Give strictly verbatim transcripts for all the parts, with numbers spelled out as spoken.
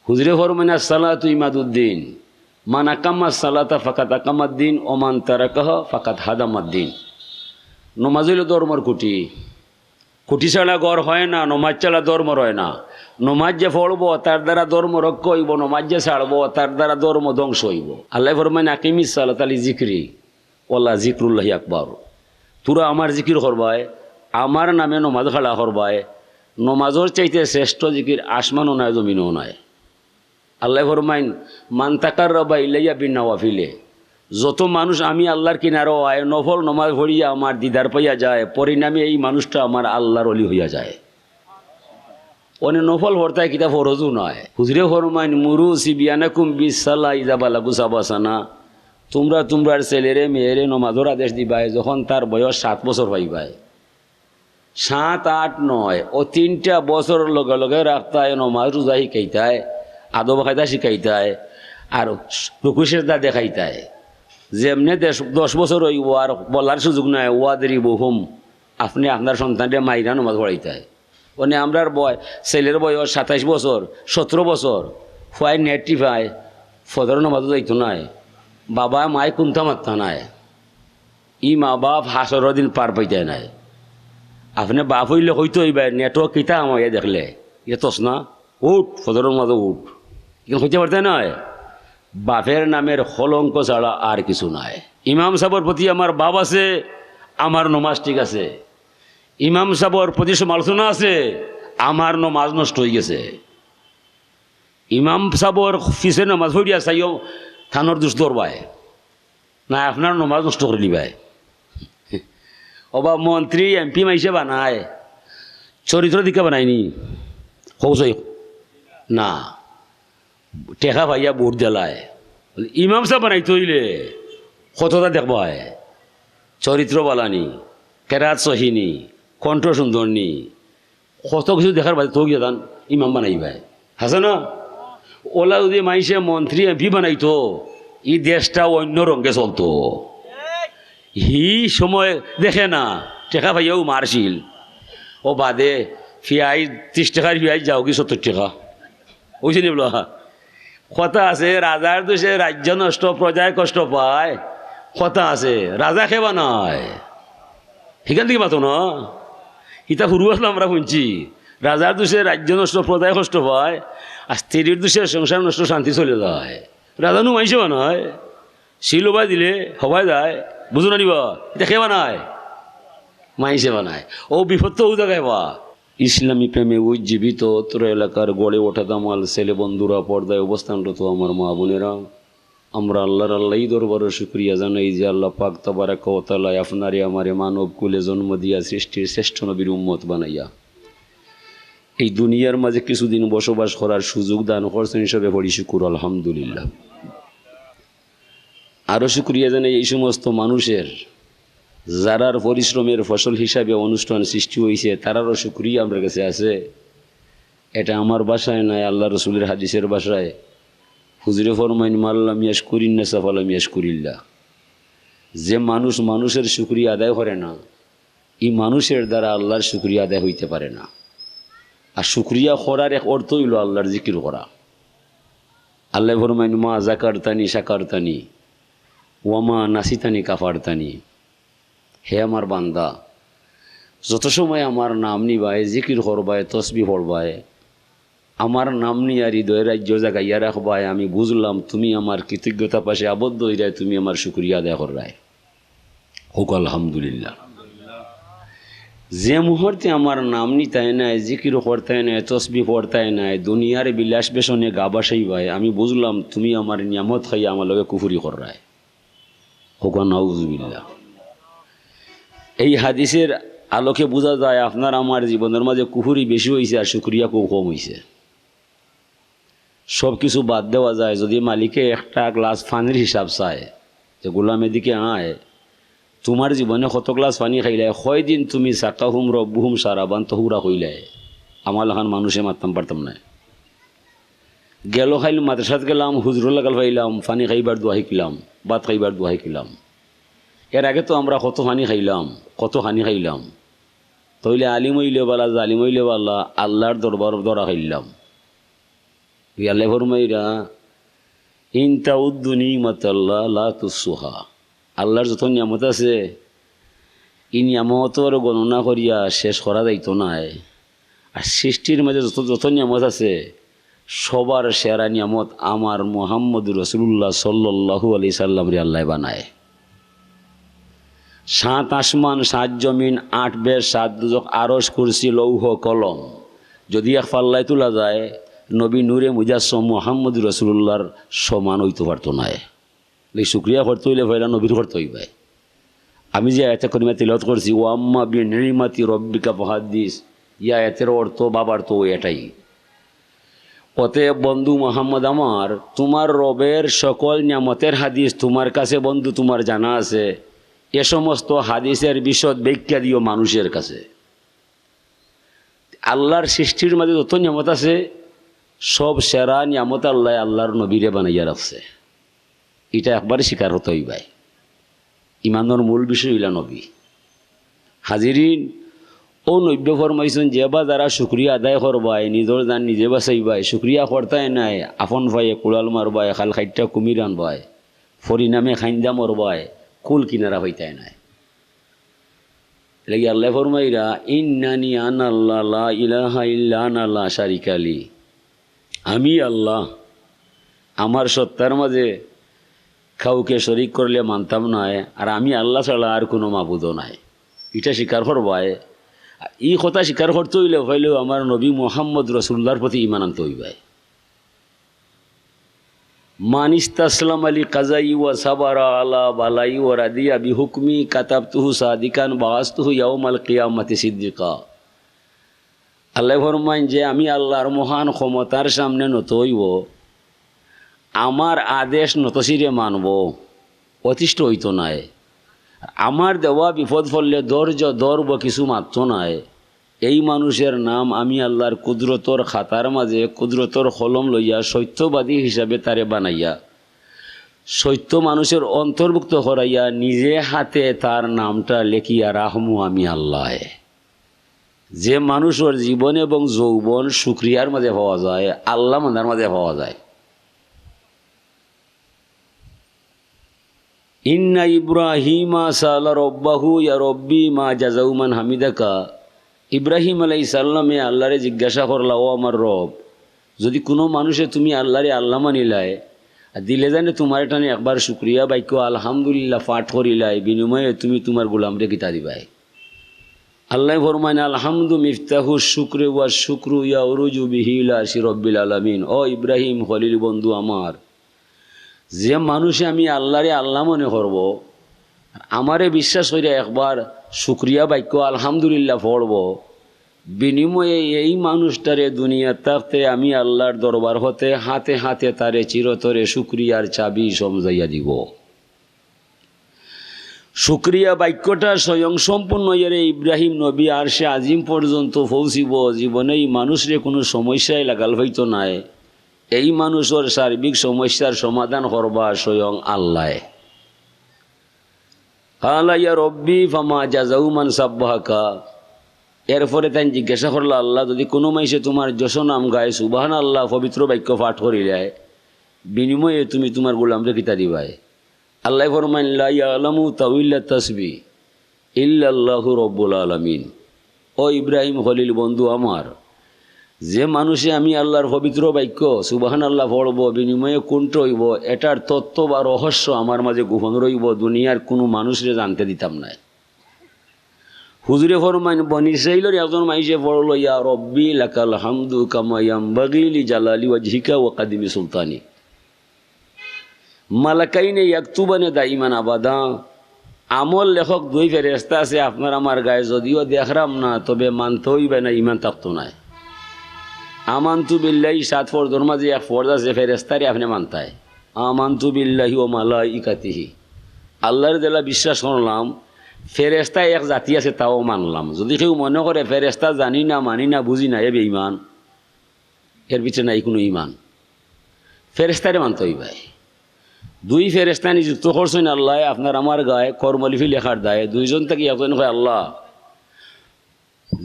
হুজুরে ফরমাইন, "আসসালাতু ইমাদুদ্দিন, মান আকামা সালাতা ফাকাত আকামাদ্দিন, ও মান তারাকাহা ফাকাত হাদামাদ্দিন।" নমাজ অইলো ধর্মর খুঁটি। খুঁটি ছাড়া ঘর হয় না, নমাজ ছাড়া ধর্ম রয় না। নমাজ যে পড়বো, তার দ্বারা ধর্ম রক্ষা অইবো, নমাজ যে ছাড়বো, তার দ্বারা ধর্ম ধ্বংস অইবো। আল্লায় ফরমাইন, "আকিমিস সালাতা লি জিকরি, ওয়ালা জিকরুল্লাহি আকবার।" তোরা আমার জিকির করবায়, আমার নামে নমাজ খাড়া করবায়। নমাজর চাইতে শ্রেষ্ঠ জিকির আসমানও নাই, জমিনও নাই। আল্লায় ফরমাইন, "মান তাকাররাবা ইলাইয়া বিন নওয়াফিলে।" যত মানুষ আমি আল্লাহর কিনারো আয়, নফল নমাজ পড়িয়া আমার দিদার পাইয়া যায়, পরিণামে এই মানুষটা আমার আল্লাহর অলি হইয়া যায়। অনে নফল পড়তায় কিতা ফরজও নায়। হুজুরে ফরমাইন, "মুরু সিবিয়ানাকুম বিসালা ইজা বালাগু সাবাসানা।" তোমরা তোমরার ছেলেরে মেয়েরে নমাজর আদেশ দিবায়, যখন তার বয়স সাত বছর পাইবায়। সাত, আট, নয়, ও তিনটা বছর লগে লগে রাখতায়, নমাজ রোজা শিখাইতায়, আদব কায়দা শিখাইতায়, আর রুকু সেজদা দেখাইতায়। যেমনে দেশ, দশ বছর অইবো আর বলার সুযোগ নাই, "ওয়াদরিবুহুম", আপনে আপনার সন্তানরে মাইরা নমাজ পড়াইতায়। অনে আমরার বয়-, ছেলের বয়স সাতাইশ বছর, সতেরো বছর, ফুয়ায় নেট টিপায়, ফজর নমাজও যাইতো নায়, বাবা মায় কুন্তা মাত্তা নায়। ই মা বাপ হাশরর দিন পার পাইতায় নায়। আপনে বাপ অইলে কইতো অইবায়, "নেটো কিতা হামাইয়া দেখলে, ইয়ে তস না, উঠ, ফজরর মাঝে উঠ।" ইখান কইতে পারতায় নায়। বাপের নামের কলঙ্ক ছাড়া আর কিছু নাই। ইমাম সাবর প্রতি আমার ভাব আছে, আমার নমাজ ঠিক আছে। ইমাম সাবর প্রতি সমালোচনা আছে, আমার নমাজ নষ্ট অইগেছে। ইমাম সাবর পিছে নমাজ পড়িয়া চাইও, তানর দুষ ধরবায়। না, আপনার নমাজ নষ্ট করিলিবায়। ওবা মন্ত্রী, এমপি মাইনষে বানায়, চরিত্র দিকে বানায়নি? কও চাই। না, টেকা পাইয়া ভোট দিলায়। ইমাম সাব বানাইতে অইলে কততা দেখবায়, চরিত্র বালানি, কেরাত সহিনি, কণ্ঠ সুন্দরনি, কত কিছু দেখার বাদে তো গিয়া তান ইমাম বানাইবায়। হাছা না? ওলা যদি মাইনষে মন্ত্রী, এমপি বানাইতো, ই দেশটা অইন্য রঙে চলতো। হি সময় দেখে না, টেকা পাইয়াউ মারছিল। ও বাদে পিয়াইজ, ত্রিশ টেকার পিয়াইজ যাওগি সত্তর টেকা। অইছেনি বলা? কথা আছে, "রাজার দোষে রাজ্য নষ্ট, প্রজায় কষ্ট পায়।" কথা আছে, রাজা কে বানায়? হিখান থাকি মাতো না। ইতা হুরু আছলাম আমরা হুনছি, "রাজার দোষে রাজ্য নষ্ট, প্রজায় কষ্ট পায়, আর স্ত্রীর দোষে সংসার নষ্ট, শান্তি চলে যায়।" রাজা নু মাইনষে বানায়। সিল হবায় দিলে হবায় যায়, বুঝো না নি বা? ইতা কে বানায়? মাইনষে বানায়। ও বিপদ তো অউ জাগায় বা। ইসলামী প্রেমে উজ্জীবিত অত্র এলাকার গড়ে ওঠা দামাল ছেলে বন্ধুরা, পর্দায় অবস্থানরত আমার মা বোনেরা, আমরা আল্লাহর আল্লাহই দরবারো শুকরিয়া জানাই যে আল্লাহ পাক তাবারাকা ওয়া তাআলায় আপনারে আমারে মানব কুলে জন্ম দিয়া সৃষ্টির শ্রেষ্ঠ নবীর উম্মত বানাইয়া এই দুনিয়ার মাঝে কিছুদিন বসবাস করার সুযোগ দান করছেন, সবে পড়ি শুকুর আলহামদুলিল্লাহ। আরো শুকরিয়া জানাই এই সমস্ত মানুষের, যারার পরিশ্রমের ফসল হিসাবে অনুষ্ঠান সৃষ্টি হইছে, তারারও শুকরিয়া আমরার কাছে আছে। এটা আমার ভাষায় নায়, আল্লাহ রসুলের হাদিসের ভাষায়। হুজুরে ফরমাইন, "মাল্লাম ইয়াশকুরিন নাসা ফালাম ইয়াশকুরিল্লাহ।" যে মানুষ মানুষের শুকরিয়া আদায় করে না, ই মানুষের দ্বারা আল্লাহর শুকরিয়া আদায় হইতে পারে না। আর শুকরিয়া করার এক অর্থ অইলো আল্লাহর জিকির করা। আল্লায় ফরমাইন, "মা জাকারতানি শাকারতানি, ওয়া মা নাসিতানি কাফারতানি।" হে আমার বান্দা, যত সময় আমার নাম নিবায়, জিকির করবায়, তসবি পড়বায়, আমার নাম নিয়া হৃদয় রাজ্য জাগাইয়া রাখবায়, আমি বুঝলাম তুমি আমার কৃতজ্ঞতা পাশে আবদ্ধ অইরায়, তুমি আমার শুকরিয়া আদায় কররায়। হোক আলহামদুলিল্লাহ। যে মুহূর্তে আমার নাম নিতায় নায়, জিকির করতায় নায়, তসবি পড়তায় নায়, দুনিয়ার বিলাস বেসনে গা ভাসাইবায়, আমি বুঝলাম তুমি আমার নিয়ামত খাইয়া আমার লগে কুফুরি কররায়। হোক নাউজুবিল্লাহ। এই হাদিসের আলোকে বুঝা যায় আপনার আমার জীবনের মাঝে কুফুরি বেশি হইছে আর শুকরিয়া খুব কম হইছে। সব কিছু বাদ দেওয়া যায়, যদি মালিকে একটা গ্লাস পানির হিসাব চায়, যে, "গোলাম, এদিকে আয়, তোমার জীবনে কত গ্লাস পানি খাইলায়, কয়দিন তুমি সাকাহুম রব্বুহুম সারাবান তহুরা কইলায়?" আমার লাখান মানুষে মাততাম পারতাম নায়। গেল খাইল মাদ্রাসাত গেলাম, হুজুরর লাগাল পাইলাম, পানি খাইবার দোয়া শিখলাম, ভাত খাইবার দোয়া শিখলাম। এর আগে তো আমরা কত পানি খাইলাম, কত পানি খাইলাম। তইলে আলিম অইলে বালা, জালিম অইলে বালা, আল্লাহর দরবার ধরা খাইলাম। আল্লায় ফরমাইরা, "ইন তাউদ্দু নি'মাতাল্লাহি লা তুহসুহা।" আল্লার যত নিয়ামত আছে, ই নিয়ামতর গণনা করিয়া শেষ করা যাইতো নায়। আর সৃষ্টির মাঝে যত, যত নিয়ামত আছে, সবার সেরা নিয়ামত আমার মুহাম্মদুর রাসূলুল্লাহ সাল্লাল্লাহু আলাইহি সাল্লামরে আল্লায় বানায়। সাত আসমান, সাত জমিন, আট বেহেশত, সাত দুজখ, আরশ, কুরসি, লৌহ, কলম যদি এক পাল্লায় তুলা যায়, নবী নূরে মুজাসসম মুহাম্মদুর রাসূলুল্লাহর সমান অইতো পারতো নায়। এই শুকরিয়া করতে অইলে পয়লা নবীর করতে অইবায়। আমি যে আয়াতে করিমা তিলাওয়াত করছি, "ওয়া আম্মা বিনি'মাতি রাব্বিকা ফাহাদ্দিস", ই আয়াতের অর্থ, ভাবার্থ অউ এটাই। অতএব বন্ধু মুহাম্মদ আমার, তুমার রবের সকল নিয়ামতের হাদিস তুমার কাছে বন্ধু তুমার জানা আছে, এ সমস্ত হাদিসের বিশদ ব্যাখ্যা দিও মানুষের কাছে। আল্লার সৃষ্টির মাঝে যত নিয়ামত আছে, সব সেরা নিয়ামত আল্লায় আল্লার নবীরে বানাইয়া রাখছে। ইটা একবারে স্বীকার করতে অইবায়। ইমানর মূল বিষয় অইলা নবী। হাজিরিন, অউ নবীয়ে ফরমাইছইন, "যে বা যারা শুকরিয়া আদায় করবায়, নিজর জান নিজে বাঁচাইবায়, শুকরিয়া করতায় নায়, আপন পায়ে কুড়াল মারবায়, খাল খাইট্টা কুমির আনবায়, পরিণামে খাইন্দা মরবায়, কুল কিনারা পাইতায় নায়।" এরলাগি আল্লায় ফরমাইরা, "ইন্নানি আনাল্লাহ লা ইলাহা ইল্লা আনা লা শারিকা লি।" আমি আল্লাহ, আমার সত্তার মাঝে কাউকে শরিক করলে মানতাম নায়, আর আমি আল্লাহ ছাড়া আর কুনু মাবুদও নাই। ইটা স্বীকার করবায়। ই কথা স্বীকার করতে অইলে পয়লা আমার নবী মুহাম্মদ রাসূলুল্লাহর প্রতি ইমান আনতে অইবায়। "মান ইস্তাসলামা লি কাযাই ওয়া সাবারা আলা বালাই ওয়া রাদিয়া বিহুকমি কাতাবতুহু সাদিকান বাআসতুহু ইয়াউমাল কিয়ামাতি সিদ্দিকা।" আল্লায় ফরমাইন যে, "আমি আল্লার মহান ক্ষমতার সামনে নত অইবো, আমার আদেশ নতশিরে মানবো, অতিষ্ঠ অইতো নায়, আমার দেওয়া বিপদ পড়লে ধৈর্য ধরবো, কিছু মাততো নায়, এই মানুষের নাম আমি আল্লার কুদরতর খাতার মাঝে কুদরতর কলম লইয়া সত্যবাদী হিসাবে তারে বানাইয়া সত্য মানুষের অন্তর্ভুক্ত করাইয়া নিজে হাতে তার নামটা লেখিয়া রাখমু আমি আল্লায়।" যে মানুষর জীবন এবং যৌবন শুকরিয়ার মাঝে পাওয়া যায়, আল্লাহ মানার মাঝে পাওয়া যায়। ইন্না ইব্রাহিমা সাআলা রব্বাহু ইয়া রব্বি মা জাযাউ মান হামিদাকা। ইব্রাহিম আলাইহিস সালামে আল্লারে জিজ্ঞাসা করলা, "ও আমার রব, যদি কুনু মানুষে তুমি আল্লারে আল্লাহ মানিলায়, আর দিলে জানে তুমার টানে একবার শুকরিয়া বাক্য আলহামদুলিল্লাহ পাঠ করিলায়, বিনিময়ে তুমি তুমার গোলামরে কিতা দিবায়?" আল্লায় ফরমাইন, "আলহামদু মিফতাহু শুকরে ওয়া শুকরু ইয়াউরুজু বিহি ইলা আরশি রব্বিল আলামিন।" ও ইব্রাহিম খলিল বন্ধু আমার, যে মানুষে আমি আল্লারে আল্লাহ মনে করবো, আমারে বিশ্বাস করিয়া একবার শুকরিয়া বাক্য আলহামদুলিল্লাহ পড়বো, বিনিময়ে এই মানুষটারে দুনিয়াত থাকতে আমি আল্লার দরবার হতে হাতে হাতে তারে চিরতরে শুকরিয়ার চাবি সমজাইয়া দিবো। শুকরিয়া বাক্যটা স্বয়ং সম্পূর্ণ অইয়ারে ইব্রাহিম নবী আরশে আজিম পর্যন্ত পৌঁছিবো। জীবনে ই মানুষরে কুনু সমস্যায় লাগাল পাইতো নায়। এই মানুষর সার্বিক সমস্যার সমাধান করবা স্বয়ং আল্লায়। কালা ইয়া রব্বি ফামা জাযাউ মান সাব্বাহাকা। এরপরে তাইন জিজ্ঞাসা করলা, "আল্লাহ, যদি কুনু মাইনষে তুমার যশ নাম গায়, সুবহানাল্লাহ পবিত্র বাক্য পাঠ করিলায়, বিনিময়ে তুমি তুমার গোলামরে কিতা দিবায়?" আল্লায় ফরমাইন, "লা ইয়ালামু তাউইলা তাসবি ইল্লাল্লাহু রব্বুল আলামিন।" ও ইব্রাহিম খলিল বন্ধু আমার, যে মানুষে আমি আল্লার পবিত্র বাক্য সুবহানাল্লাহ পড়বো, বিনিময়ে কুণ্ঠ অইবো, এটার তত্ত্ব বা রহস্য আমার মাঝে গোপন রইবো, দুনিয়ার কুনু মানুষরে জানতে দিতাম নায়। হুজুরে ফরমাইন, বনি ইসরাইলর একজন মাইনষে পড়লো, "ইয়া রব্বি লাকাল হামদু কামা ইয়ামবাগি লি জালালি ওয়াজহিকা ওয়া কাদিমি সুলতানি।" মালাকাইনে ইয়াকতুবানে দাইমান আবাদা। আমল লেখক দুই ফেরেশতা আছে আপনার আমার গায়ে, যদিও দেখরাম না, তবে মানতে অইবায় না, ইমান থাকতো নায়। আমানতু বিল্লাহি সাত ফরজর মাঝে এক ফরজ আছে, ফেরেশতারে আপনে মানতায়। আমানতু বিল্লাহি ওয়া মালাইকাতিহি। আল্লারে যেলা বিশ্বাস করলাম, ফেরেশতা এক জাতি আছে, তাও মানলাম। যদি কেউ মনে করে ফেরেশতা জানি না, মানি না, বুঝি না, এ বেঈমান, এর ভিতরে নাই কুনু ইমান। ফেরেশতারে মানতে অইবায়। দুই ফেরেশতা নিযুক্ত করছইন আল্লায় আপনার আমার গায়ে কর্মলিপি লেখার দায়ে। দুইজন থাকি একজন কয়, "আল্লাহ,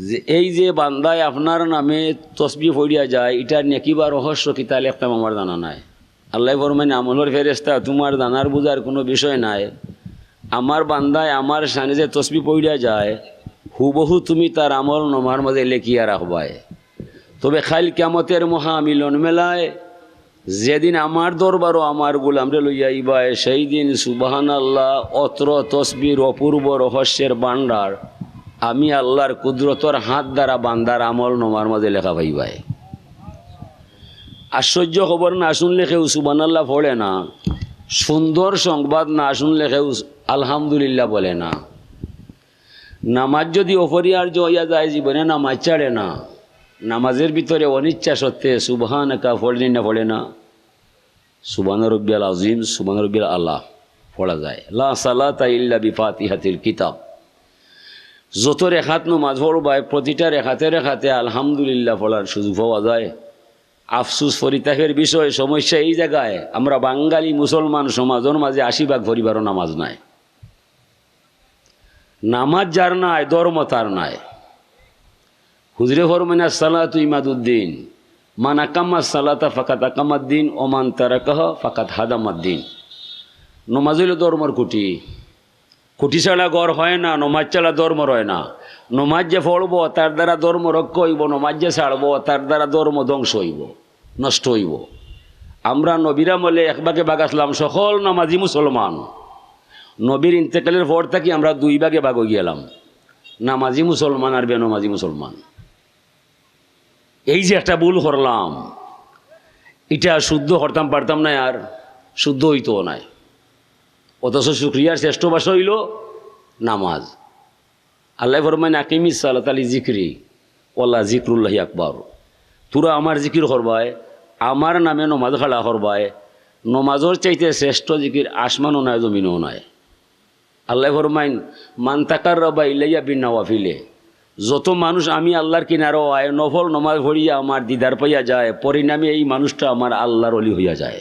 যে এই যে বান্দায় আপনার নামে তসবি পড়িয়া যায়, ইটার নেকি বা রহস্য কিতা লেখতাম আমার জানা নাই। আল্লায় ফরমাইন, "আমলর ফেরেশতা, তুমার জানার বুঝার কুনু বিষয় নাই। আমার বান্দায় আমার শানে যে তসবি পড়িয়া যায়, হুবহু তুমি তার আমল নমার মাঝে লেখিয়া রাখবায়। তবে কাইল কিয়ামতর মহামিলন মেলায় যেদিন আমার দরবারো আমার গোলামরে লইয়া আইবায়, সেই দিন সুবহানাল্লাহ, অত্র তসবির অপূর্ব রহস্যের ভান্ডার, আমি আল্লার কুদরতর হাত দ্বারা বান্দার আমল নমার মাঝে লেখা পাইবায়।" আশ্চর্য খবর না শুনলে কেউ সুবহানাল্লাহ পড়ে না, সুন্দর সংবাদ না শুনলে কেউ আলহামদুলিল্লাহ বলে না। নামাজ যদি অপরিহার্য অইয়া যায়, জীবনে নামাজ ছাড়ে না, নামাজের ভিতরে অনিচ্ছা সত্ত্বে সুবহানাকা পড়ে না, পড়ে না, সুবহান রব্বিয়াল আজিম, সুবহান রব্বিয়াল আলা পড়া যায়। লা সালাতা ইল্লা বিফাতিহাতিল কিতাব। যত রেখাত নামাজ পড়বায়, প্রতিটা রেখাতে রেখাতে আলহামদুলিল্লাহ পড়ার সুযোগ পাওয়া যায়। আফসুস, পরিতাপের বিষয়, সমস্যা এই জায়গায়, আমরা বাঙালি মুসলমান সমাজর মাঝে আশি ভাগ পরিবারও নামাজ নাই। নামাজ যার নাই, ধর্ম তার নাই। হুজুরে ফরমাইন, "আসসালাতু ইমাদুদ্দিন, মান আকাম্মা সালাতা ফাকাদ আকামাদ্দিন, ওমান তারাকাহা ফাকাদ হাদামাদ্দিন।" নমাজ অইলো ধর্মর খুঁটি। খুঁটি ছাড়া ঘর হয় না, নমাজ ছাড়া ধর্ম রয় না। নমাজ যে পড়বো, তার দ্বারা ধর্ম রক্ষা অইবো, নমাজ যে ছাড়বো, তার দ্বারা ধর্ম ধ্বংস অইবো, নষ্ট অইবো। আমরা নবীর আমলে এক ভাগে ভাগ আছলাম, সকল নামাজি মুসলমান। নবীর ইন্তেকালের পর থাকি আমরা দুই ভাগে ভাগ অইগেলাম, নামাজি মুসলমান আর বেনমাজি মুসলমান। এই যে একটা ভুল করলাম, ইটা শুদ্ধ করতাম পারতাম নায়, আর শুদ্ধ অইতো নায়। অথচ শুকরিয়ার শ্রেষ্ঠ ভাষা অইলো নামাজ। আল্লায় ফরমাইন, "আকিমিস সালাতা লিজিকরি, ওয়ালা জিকরুল্লাহি আকবার।" তুরা আমার জিকির করবায়, আমার নামে নমাজ খাড়া করবায়, নমাজর চাইতে শ্রেষ্ঠ জিকির আসমানও নায়, জমিনও নায়। আল্লায় ফরমাইন, "মান তাকাররাবা ইলাইয়া বিন নওয়াফিলে।" যত মানুষ আমি আল্লার কিনারো আয়, নফল নমাজ পড়িয়া আমার দিদার পাইয়া যায়, পরিণামে এই মানুষটা আমার আল্লার অলি অইয়া যায়।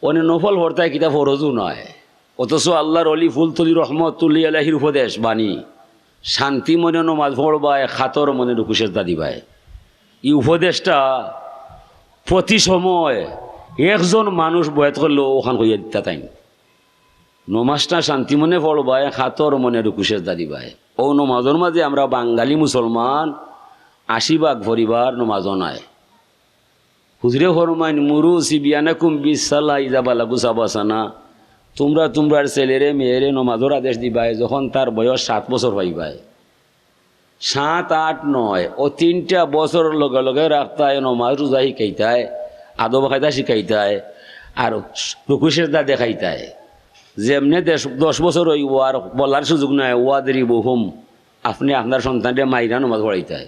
অনে নফল পড়তায় কিতা ফরজও নায়, অথচ আল্লার অলি ফুলতলি রহমতুল্লাহি আলাইহির উপদেশ বাণী, "শান্তি মনে নমাজ পড়বায়, কাতর মনে রুকু সেজদা দিবায়।" ই উপদেশটা প্রতি সময় একজন মানুষ বয়াত করলেও অখান কইয়া দিতা তাইন। নমাজটা শান্তি মনে পড়বায়, কাতর মনে রুকু সেজদা দিবায়। অউ নমাজর মাঝে আমরা বাঙালি মুসলমান আশি ভাগ পরিবার নমাজও নাই। হুজুরে ফরমাইন, "মুরু সিবিয়ানাকুম বিসসালা ইজা বালাগু সাবা সানা।" তুমরা তুমরার ছেলেরে মেয়েরে নমাজর আদেশ দিবায় যখন তার বয়স সাত বছর পাইবায়। সাত, আট, নয়, অউ তিনটা বছর লগে লগে রাখতায়, নমাজ রোজা শিখাইতায়, আদব কায়দা শিখাইতায়, আর রুকু সেজদা দেখাইতায়। যেমনে দেশ, দশ বছর অইবো আর বলার সুযোগ নাই, "ওয়াদরিবুহুম", আপনে আপনার সন্তানরে মাইরা নমাজ পড়াইতায়।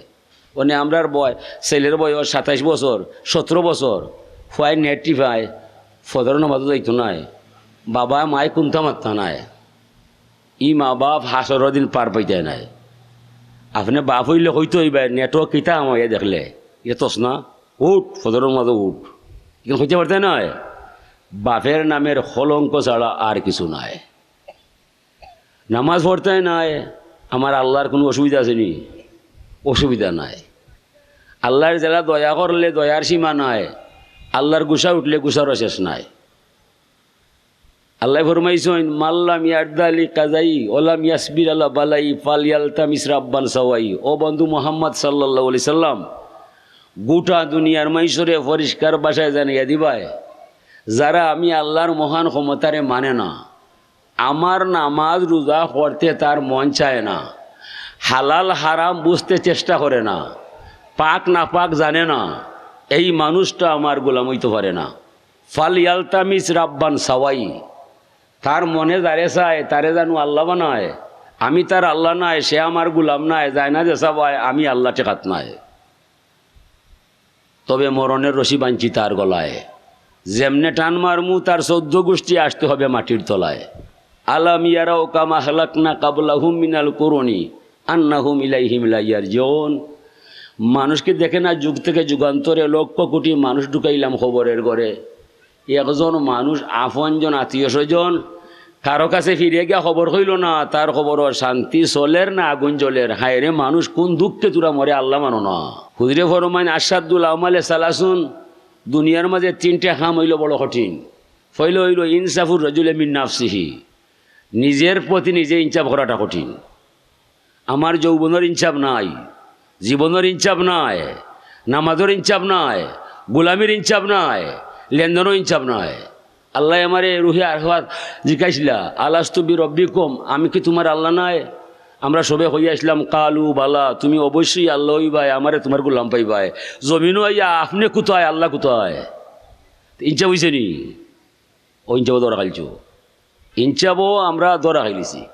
অনে আমরার বয়-, ছেলের বয়স সাতাইশ বছর, সতেরো বছর, ফুয়ায় নেট টিপায়, ফজরর নমাজও যাইতো নায়, বাবা মায় কুন্তা মাততা নায়। ই মা বাপ হাশরর দিন পার পাইতায় নায়। আপনে বাপ অইলে কইতো অইবায়, "নেটো কিতা হামাইয়া দেখলে, ইটা তস না, উঠ, ফজরর নমাজো উঠ।" ইখান কইতে পারতায় নায়। বাপের নামের কলঙ্ক ছাড়া আর কিছু নাই। নামাজ পড়তায় নায়, আমার আল্লার কুনু অসুবিধা আছে নি? অসুবিধা নাই। আল্লায় যেলা দয়া করলে দয়ার সীমা নাই, আল্লার গুসা উঠলে গুসারও শেষ নাই। আল্লায় ফরমাইছইন, "মাল্লাম ইয়ারদা লি কাজাই, ওলাম ইয়াসবির আলা বালাই, ফাল ইয়ালতামিস রাব্বান সাওয়াই।" ও বন্ধু মুহাম্মদ সাল্লাল্লাহু আলাইহি সাল্লাম, গোটা দুনিয়ার মাইনষরে পরিষ্কার ভাষায় জানাইয়া দিবায়, যারা আমি আল্লার মহান ক্ষমতারে মানে না, আমার নামাজ রোজা পড়তে তার মন চায় না, হালাল হারাম বুঝতে চেষ্টা করে না, পাক নাপাক জানে না, এই মানুষটা আমার গোলাম অইতো পারে না। ফাল ইয়ালতামিস রাব্বান সাওয়াই, তার মনে যারে চায়, তারে জানু আল্লা বানায়। আমি তার আল্লা নায়, সে আমার গোলাম নায়, যায় না যে সবায়, আমি আল্লা ঠেকাত নায়। তবে মরণের রশি বানছি তার গলায়, যেমনে টান মারমু, তার চৌদ্দ গুষ্টি আসতে হবে মাটির তলায়। আলাম ইয়ারাও কাম আহলাকনা কাবলাহুম মিনাল কুরুনি আন্নাহুম ইলাইহিম লা ইয়ারজিউন। মানুষ কি দেখে না, যুগ থেকে যুগান্তরে লক্ষ কোটি মানুষ ঢুকাইলাম কবরের ঘরে। একজন মানুষ, আপনজন, আত্মীয় স্বজন, কারো কাছে ফিরে গিয়া খবর কইলো না, তার খবরও শান্তি চলের না আগুন জ্বলের। হায় রে মানুষ, কোন দুঃখে তোরা মরে আল্লাহ মানো না। হুজুরে ফরমাইন, "আশাদ্দুল আমালে সালাসুন", দুনিয়ার মাঝে তিনটা কাম অইলো বড় কঠিন। পয়লা অইলো ইনসাফুর রজুলে মিন নাফসিহি, নিজের প্রতি নিজে ইনসাফ করাটা কঠিন। আমার যৌবনর ইনসাফ নাই, জীবনর ইনসাফ নাই, নামাজর ইনসাফ নাই, গোলামির ইনসাফ নাই, লেনদেনর ইনসাফ নাই। আল্লায় আমারে রুহে আরওয়াহ জিকাইছিলা, "আলাস্তু বি রব্বিকুম, আমি কি তুমার আল্লাহ নায়?" আমরা সবে কইয়া আইছলাম, "কালু বালা, তুমি অবশ্যই আল্লাহ অইবায়, আমারে তুমার গোলাম পাইবায়।" জমিনো আইয়া, "আপনে কুথায়, আল্লাহ কুথায়?" ইনসাফ অইছে নি? ও ইনসাফও ধরা খাইলছো। ইনসাফও আমরা ধরা খাইলিছি।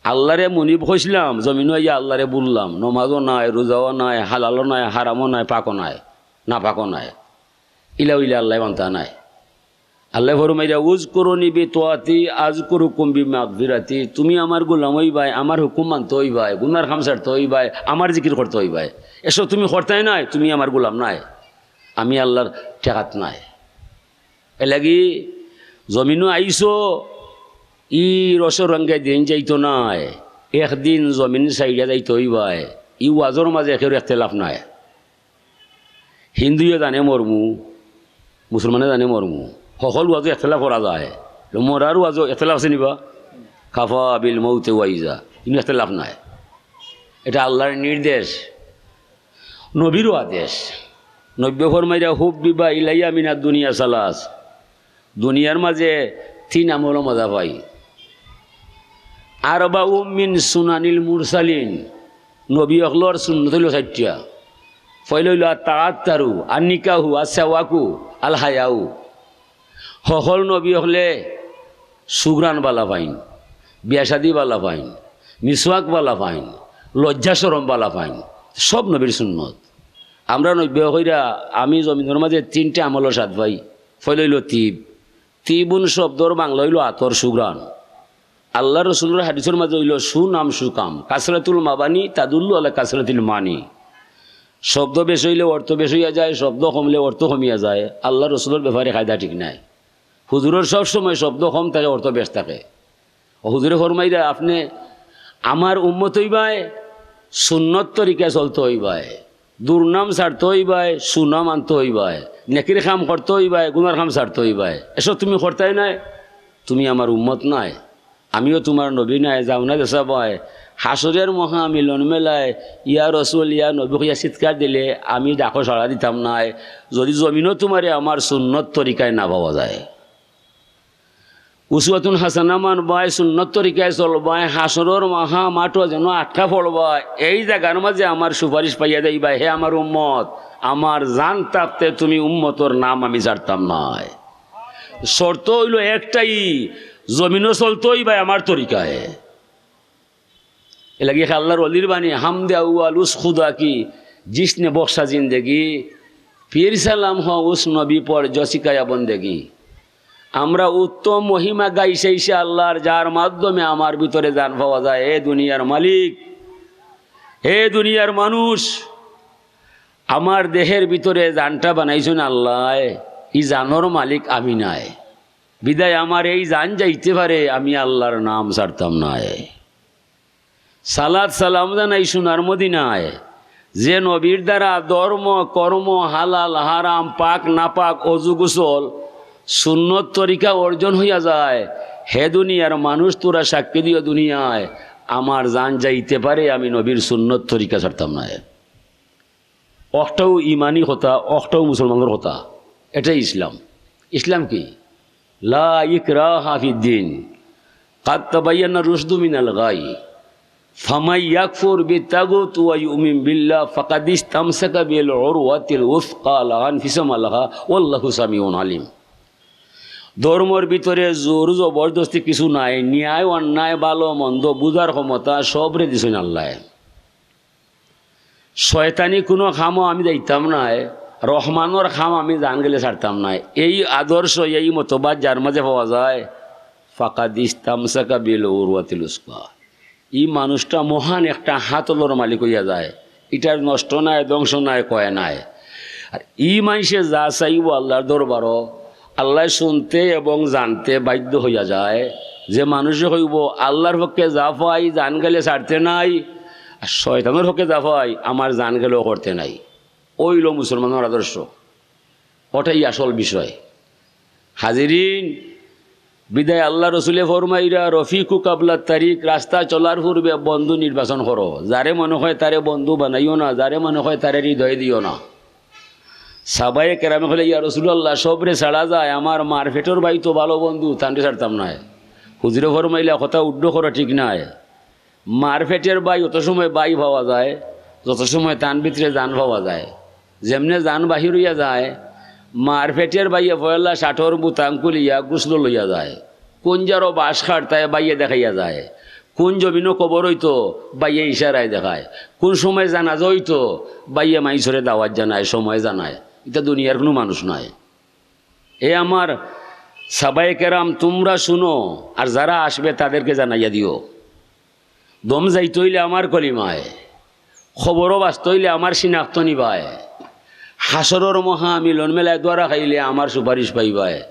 আল্লারে মুনিব কইছলাম, জমিনো আইয়া আল্লারে ভুললাম। নমাজও নাই, রোজাও নাই, হালালও নাই, হারামও নাই, পাকও নাই, নাপাকও নাই। ইলা অইলে আল্লায় মানতা নায়। আল্লায় ফরমাইরা, "উযকুরুনি বিতাআতি আযকুরুকুম বিমাগফিরাতি।" তুমি আমার গোলাম অইবায়, আমার হুকুম মানতে অইবায়, গুনার কাম ছাড়তে অইবায়, আমার জিকির করতে অইবায়। এসব তুমি করতায় নায়, তুমি আমার গোলাম নায়, আমি আল্লার ঠেকাত নায়। এরলাগি জমিনো আইছো, ই রসর রঙ্গে দিন যাইতো নায়, একদিন জমিন ছাড়িয়া যাইতে অইবায়। ই ওয়াজর মাঝে কেউর এখতেলাফ নাই। হিন্দুয়ে জানে মরমু, মুসলমানে জানে মরমু, হকল ওয়াজো এখতেলাফ করা যায়, মরার ওয়াজো এখতেলাফ আছে নি বা? কাফা বিল মৌতে ওয়াইজা, ইনো এখতেলাফ নাই। এটা আল্লার নির্দেশ, নবীরও আদেশ। নবীয়ে ফরমাইরা, "হুব্বিবা ইলাইয়া মিনাদ দুনিয়া সালাস।" দুনিয়ার মাঝে তিন আমলো মজা পাই। আরবাউ মিন সুনানিল মুরসালিন, নবী অকলর সুন্নত অইলো চাইরটা। পয়লা অইলো আত-তাআত্তারু, আন-নিকাহু, আস-সিওয়াকু, আল-হায়াউ। হকল নবী অকলে সুঘ্রাণ বালা পাইন, বিয়া শাদি বালা পাইন, মিসওয়াক বালা পাইন, লজ্জা শরম বালা পাইন, সব নবীর সুন্নত। আমরা নবীয়ে কইরা, আমি জমিনর মাঝে তিনটা আমলর স্বাদ পাই। পয়লা অইলো তিব। তিবুন শব্দর বাংলা অইলো আতর, সুঘ্রাণ। আল্লার রসুলর হাদিসর মাঝে অইলো সুনাম সুকাম, কাসরাতুল মাবানি তাদুল্লু আলা কাসরাতিল মানি। শব্দ বেশ অইলে অর্থ বেশ অইয়া যায়, শব্দ কমলে অর্থ কমিয়া যায়। আল্লার রসুলর ব্যাপারে কায়দা ঠিক নাই। হুজুরর সব সময় শব্দ কম থাকে, অর্থ বেশ থাকে। ও হুজুরে ফরমাইরা, আপনে আমার উম্মত অইবায়, সুন্নত তরিকায় চলতে অইবায়, দুর্নাম ছাড়তে অইবায়, সুনাম আনতে অইবায়, নেকির কাম করতে অইবায়, গুনার কাম ছাড়তে অইবায়। এসব তুমি করতায় নায়, তুমি আমার উম্মত নায়, আমিও তুমার নবী নায়, যাও না দেশা বায়। হাশরের মহামিলন মেলায় ইয়া রসুল, ইয়া নবী কইয়া চিৎকার দিলে আমি ডাকো সাড়া দিতাম নায়, যদি জমিনো তুমারে আমার সুন্নত তরিকায় না পাওয়া যায়। উসওয়াতুন হাসানা মানবায়, সুন্নত তরিকায় চলবায়, হাশরর মহা মাঠো যেন আটকা পড়বায়, এই জাগার মাঝে আমার সুপারিশ পাইয়া যাইবায়, হে আমার উম্মত, আমার জান থাকতে তুমি উম্মতর নাম আমি ছাড়তাম নায়। শর্ত অইলো একটাই, জমিনো চলতে অইবায় আমার তরিকায়। এরলাগি আল্লার অলির বাণী, হামদে আউয়াল উস খুদা কি, জিসনে বখশা জিন্দেগি, ফির সালাম হ উস নবী পর জো সিখায়া বন্দেগি। আমরা উত্তম মহিমা গাই সেই সে আল্লার, যার মাধ্যমে আমার ভিতরে জান পাওয়া যায়। এ দুনিয়ার মালিক, এ দুনিয়ার মানুষ, আমার দেহের ভিতরে জানটা বানাইছইন আল্লায়, ই জানর মালিক আমি নায়। বিদায় আমার এই জান যাইতে পারে, আমি আল্লার নাম ছাড়তাম নায়। সালাত সালাম জানাই সোনার মদিনায়, যে নবীর দ্বারা ধর্ম, কর্ম, হালাল, হারাম, পাক, নাপাক, অজু, গোসল, সুন্নত তরিকা অর্জন হইয়া যায়, হে দুনিয়ার মানুষ, তোরা সাক্ষী দিও দুনিয়ায়, আমার জান যাইতে পারে, আমি নবীর সুন্নত তরিকা ছাড়তাম নায়। অকটাউ ইমানি কথা, অকটাউ মুসলমানর কথা। এটাই ইসলাম। ইসলাম কি? লা ইকরাহা ফিদ্দিন, কাদ তাবায়্যানার রুশদু মিনাল গাই, ফামান ইয়াকফুর বিত্তাগুত ওয়া ইউমিন বিল্লাহ ফাকাদ ইস্তামসাকা বিল উরওয়াতিল উসকা লা ইনফিসামা লাহা ওয়াল্লাহু সামিউন আলিম। ধর্মর ভিতরে জোর জবরদস্তি কিছু নাই, ন্যায় অন্যায়, ভালো মন্দ বুঝার ক্ষমতা সবরে দিছইন আল্লায়। শয়তানি কুনু কামো আমি যাইতাম নায়, রহমানর কাম আমি জান গেলে ছাড়তাম নায়। এই আদর্শ, এই মতবাদ যার মাঝে পাওয়া যায়, ফাকাদ ইস্তামসাকা বিল উরওয়াতিল উসকা, ই মানুষটা মহান একটা হাতলর মালিক অইয়া যায়। ইটার নষ্ট নাই, ধ্বংস নাই, ক্ষয় নাই। আর ই মানষে যা চাইবো আল্লার দরবারো, আল্লায় শুনতে এবং জানতে বাধ্য অইয়া যায়। যে মানুষে কইবো, "আল্লার পক্ষে যা পাই, জান গেলে ছাড়তে নাই, আর শয়তানর পক্ষে যা পাই, আমার জান গেলেও করতে নাই।" অউ অইলো মুসলমানর আদর্শ। অটাই আসল বিষয়। হাজিরিন, বিদায় আল্লার রসুলে ফরমাইরা, "রফিকু কাবলা তারিক", রাস্তা চলার পূর্বে বন্ধু নির্বাচন করো। যারে মনে কয় তারে বন্ধু বানাইও না, যারে মনে কয় তারে হৃদয়ে দিও না। সাহাবায়ে কেরামে কইলে, "ইয়া রাসুলাল্লাহ, সবরে ছাড়া যায়, আমার মার পেটর ভাই তো ভালো বন্ধু, তানরে ছাড়তাম নায়।" হুজুরে ফরমাইলা, "কথা উড্ড করো, ঠিক নায়। মার পেটর ভাই অত সময় ভাই পাওয়া যায়, যত সময় তান ভিতরে জান পাওয়া যায়। যেমনে জান বাহির অইয়া যায়, মার পেটর ভাইয়ে পয়লা শার্টর বুতাম খুলিয়া গোসল লইয়া যায়। কুন জারো বাঁশ কাটতায়, ভাইয়ে দেখাইয়া যায়। কুন জমিনো কবর অইতো, ভাইয়ে ইশারায় দেখায়। কুন সময় জানাজা অইতো, ভাইয়ে মাইনষরে দাওয়াত জানায়, সময় জানায়। ইতা দুনিয়ার কুনু মানুষ নায়।" এ আমার সাহাবায়ে কেরাম, তুমরা শুনো, আর যারা আসবে তাদেরকে জানাইয়া দিও। দম যাইতে অইলে আমার কলিমায়, কবরো বাঁচতে অইলে আমার শিনাখত নিবায়, হাশরর মহামিলন মেলায় দোয়া রাখাইলে আমার সুপারিশ পাইবায়।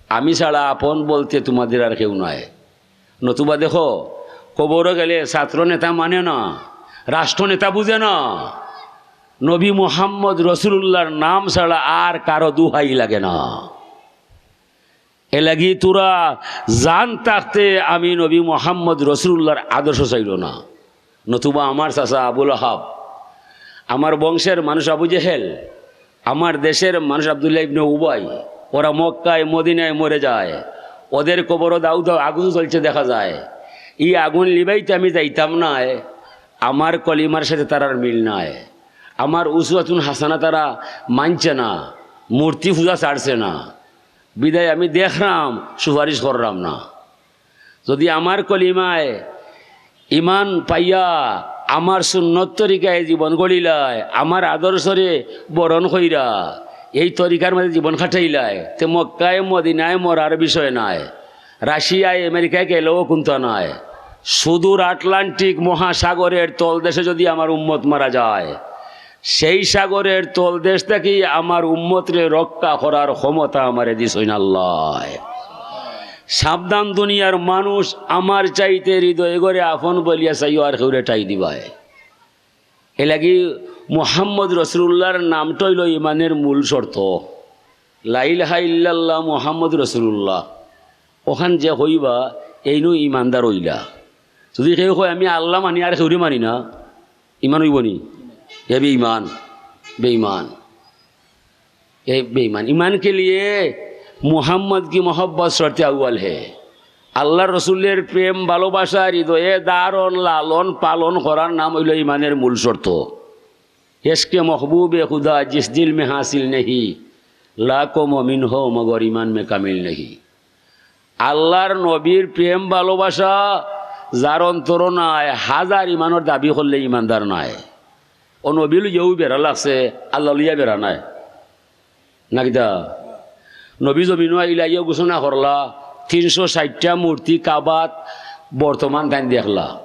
আমি ছাড়া আপন বলতে তুমাদের আর কেউ নাই। নতুবা দেখো, কবরো গেলে ছাত্র নেতা মানে না, রাষ্ট্র নেতা বুঝে না, নবী মুহাম্মদ রসুলুল্লাহর নাম ছাড়া আর কারো দুহাই লাগে না। এরলাগি তোরা জান থাকতে আমি নবী মুহাম্মদ রসুলুল্লাহর আদর্শ ছাড়িও না। নতুবা আমার চাচা আবু লাহাব, আমার বংশের মানুষ আবু জেহেল, আমার দেশের মানুষ আব্দুল্লাহ ইবনে উবাই, ওরা মক্কায় মদিনায় মরে যায়, ওদের কবরো দাউ দাউ আগুন জ্বলছে দেখা যায়। ই আগুন লিবাইতে আমি যাইতাম নায়, আমার কলিমার সাথে তারার মিল নাই, আমার উসওয়াতুন হাসানা তারা মানছে না, মূর্তি পূজা ছাড়ছে না, বিদায় আমি দেখরাম, সুপারিশ কররাম না। যদি আমার কলিমায় ইমান পাইয়া, আমার সুন্নত তরিকায় জীবন গড়িলায়, আমার আদর্শরে বরণ কইরা, এই তরিকার মাঝে জীবন খাটাইলায়, তে মক্কায় মদিনায় মরার বিষয় নায়, রাশিয়ায় আমেরিকায় গেলেও কুন্তা নায়। সুদূর আটলান্টিক মহাসাগরের তলদেশে যদি আমার উম্মত মারা যায়, সেই সাগরের তলদেশ থাকি আমার উম্মতরে রক্ষা করার ক্ষমতা আমারে দিছইন আল্লায়। সাবধান দুনিয়ার মানুষ, আমার চাইতে হৃদয় ঘরে আপন বলিয়া চাইও আর কেউরে ঠাই দিবায়। এরলাগি মুহাম্মদ রসুলুল্লাহর নামটা অইলো ইমানের মূল শর্ত। লা ইলাহা ইল্লাল্লাহ মুহাম্মদ রসুলুল্লাহ। অখান যে কইবা, এইনউ ইমানদার অইলা। যদি কেউ কয়, "আমি আল্লাহ মানি আর কেউরে মানি না", ইমান অইবো নি? এ বেঈমান, বেঈমান, এ বেঈমান। ईमान के लिए मोहम्मद की मोहब्बत शर्त अव्वल है। আল্লার রসুলের প্রেম ভালোবাসা হৃদয়ে ধারণ, লালন, পালন করার নাম অইলো ইমানের মূল শর্ত। इश्क महबूब खुदा जिस दिल में हासिल नहीं, लाखों मोमिन हो मगर ईमान में कामिल नहीं। আল্লার নবীর প্রেম ভালোবাসা যার অন্তরো নাই, হাজার ইমানর দাবি করলে ইমানদার নায়। অউ নবী লইয়াউ বেড়া লাগছে, আল্লা লইয়া বেড়া নায়। না কিতা? নবী জমিনো আইলা, ইয়া ঘোষণা করলা, তিনশো ষাইটটা মূর্তি কাবাত বর্তমান তাইন দেখলা।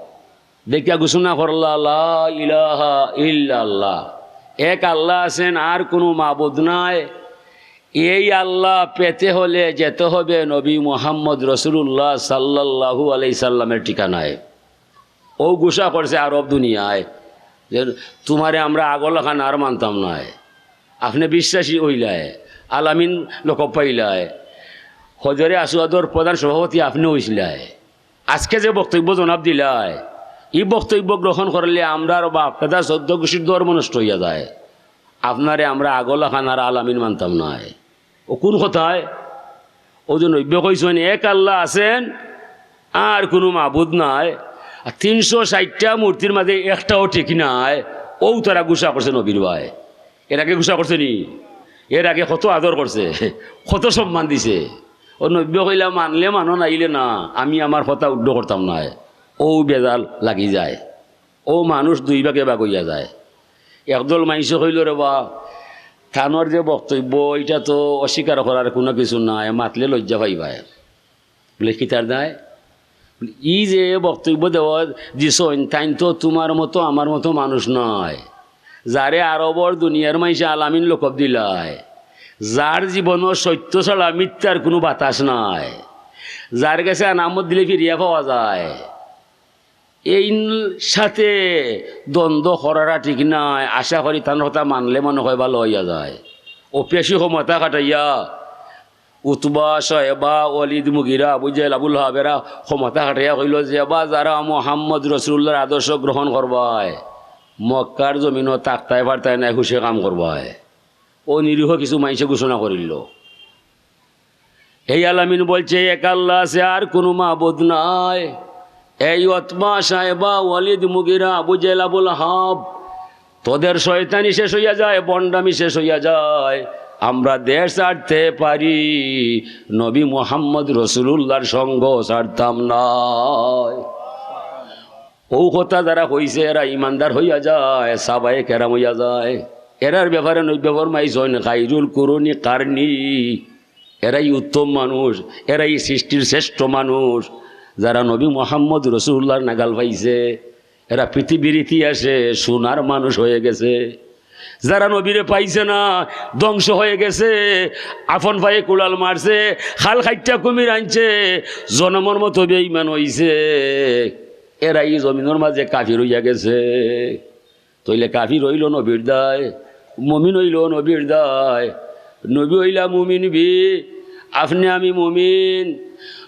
দেখিয়া ঘোষণা করলা, "লা ইলাহা ইল্লাল্লাহ।" এক আল্লা আছেন, আর কুনু মাবুদ নাই। এই আল্লা পেতে হলে যেতে হবে নবী মুহাম্মদ রসুলুল্লাহ সাল্লাল্লাহু আলাইহি সাল্লামের ঠিকানায়। অউ ঘোষণা করছে আরব দুনিয়ায় যে, "তুমারে আমরা আগর লাখান আর মানতাম নায়, আপনে বিশ্বাসী অইলায়, আলামিন লকব পাইলায়, হজরে আসওয়াদর প্রধান সভাপতি আপনে অইছিলায়, আজকে যে বক্তব্য জনাব দিলায়, ই বক্তব্য গ্রহণ করলে আমরার বাপ দাদা চৌদ্দ গুষ্টির ধর্ম নষ্ট অইয়া যায়, আপনারে আমরা আগর লাখান আর আলামিন মানতাম নায়।" অউ কুন কথায়? অউ যে নবীয়ে কইছইন, "এক আল্লা আছেন, আর কুনু মাবুদ নাই, আর তিনশো ষাইটটা মূর্তির মাঝে একটাও ঠিক নাই", অউ তারা ঘোষণা করছে নবীর বায়। এর আগে ঘোষণা করছে নি? এর আগে কত আদর করছে, কত সম্মান দিছে। অউ নবীয়ে কইলা, "মানলে মানো, নাইলে না, আমি আমার কথা উড্ড করতাম নায়।" অউ বেজাল লাগি যায়। অউ মানুষ দুই ভাগে ভাগ অইয়া যায়। একদল মাইনষে কইলো, "রে বা, তানর যে বক্তব্য, ইটা তো অস্বীকার করার কুনু কিছু নাই, মাতলে লজ্জা পাইবায়।" বুলে, "কিতার দায়?" বুলে, "ই যে বক্তব্য দেওয়া দিছইন, তাইন তো তুমার মতো আমার মতো মানুষ নায়, যারে আরবর দুনিয়ার মাইনষে আলামিন লকব দিলায়, যার জীবনো সত্য ছাড়া মিথ্যার কুনু বাতাস নাই, যার গেছে আনামত দিলে ফিরিয়া পাওয়া যায়। এইন সাথে দ্বন্দ্ব করাটা ঠিক নায়। আশা করি তান কথা মানলে মনে হয় ভালা অইয়া যায়। অউ বেশি ক্ষমতা খাটাইয়া উতবা, শয়বা, ওয়ালিদ, মুগিরা, আবু জেহেল, আবু লাহাব এরা ক্ষমতা খাটাইয়া কইলো যে, "বা যারা মুহাম্মদ রসুলুল্লাহর আদর্শ গ্রহণ করবায়, মক্কার জমিনো থাকতায় পারতায় নায়, হুশে কাম করবায়।" অউ নিরীহ কিছু মাইনষে ঘোষণা করিল। এই আলামিন বলছে, "এক আল্লাহ আছে, আর কোনো মাবুদ নাই।" এই উতবা, শয়বা, ওয়ালিদ, মুগিরা, আবু জেহেল, আবু লাহাব, তোদের শয়তানি শেষ অইয়া যায়, ভণ্ডামি শেষ অইয়া যায়। আমরা দেশ ছাড়তে পারি, নবী মুহাম্মদ রসুলুল্লাহর সঙ্গ ছাড়তাম নায়। অউ কথা যারা কইছে, এরা ইমানদার অইয়া যায়, সাহাবায়ে কেরাম অইয়া যায়। এরার ব্যাপারে নবীয়ে ফরমাইছইন, "খাইরুল কুরুনি কারনি।" এরাই উত্তম মানুষ, এরাই সৃষ্টির শ্রেষ্ঠ মানুষ। যারা নবী মুহাম্মদ রসুলুল্লাহর নাগাল পাইছে, এরা পৃথিবীর ইতিহাসে সোনার মানুষ অইয়া গেছে। যারা নবীরে পাইছে না, ধ্বংস অইয়া গেছে, আপন পায়ে কুড়াল মারছে, খাল কাইট্টা কুমির আনছে, জনমর মতো বেঈমান অইছে, এরাই জমিনর মাঝে কাফির অইয়া গেছে। তইলে কাফির অইলো নবীর দায়, মুমিন অইলো নবীর দায়। নবী অইলা মুমিন বি, আপনে আমি মুমিন।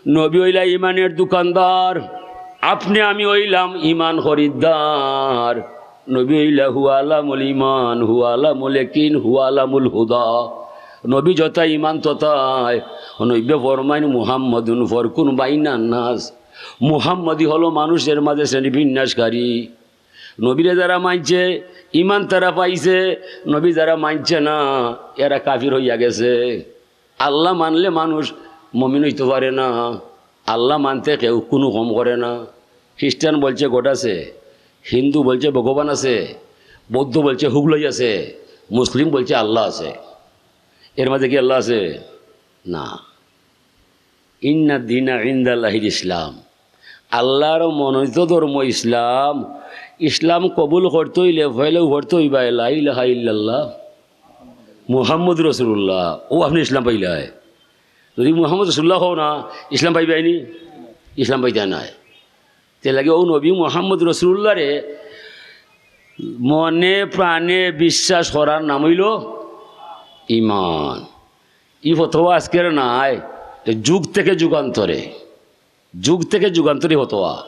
নবী অইলা ইমানের দোকানদার, আপনে আমি অইলাম ইমান খরিদ্দার। নবী অইলা হুয়া আলামুল ইমান, হুয়া আলামুল ইয়াকিন, হুয়া আলামুল হুদা। নবী যথা ইমান তথায়। নবীয়ে ফরমাইন, "মুহাম্মাদুন ফারকুন বাইনান নাস।" মুহাম্মদী হলো মানুষের মাঝে শ্রেণী বিন্যাসকারী। নবীরে যারা মানছে, ইমান তারা পাইছে, নবী যারা মানছে না, এরা কাফির অইয়া গেছে। আল্লাহ মানলে মানুষ মুমিন অইতো পারে না। আল্লাহ মানতে কেউ কোনো কম করে না। খ্রিস্টান বলছে God আছে, হিন্দু বলছে ভগবান আছে, বৌদ্ধ বলছে হুগলাই আছে, মুসলিম বলছে আল্লাহ আছে। এর মাঝে কি আল্লাহ আছে? না। ইন্না দিনা ইনদাল্লাহিল ইসলাম, আল্লাহর মনোনীত ধর্ম ইসলাম। ইসলাম কবুল করতে অইলে পয়লাউ পড়তে অইবায় লা ইলাহা ইল্লাল্লাহ মুহাম্মদ রসুলুল্লাহ। অউ আপনে ইসলাম পাইলায়। যদি মুহাম্মদ রসুলুল্লাহ কও না, ইসলাম পাইবায়নি? ইসলাম পাইতায় নায়। তে লাগি অউ নবী মুহাম্মদ রসুলুল্লাহরে মনে প্রাণে বিশ্বাস করার নাম অইলো ইমান। ই ফতোয়া আজকের নায়, তে যুগ থেকে যুগান্তরে, যুগ থেকে যুগান্তরে ফতোয়া।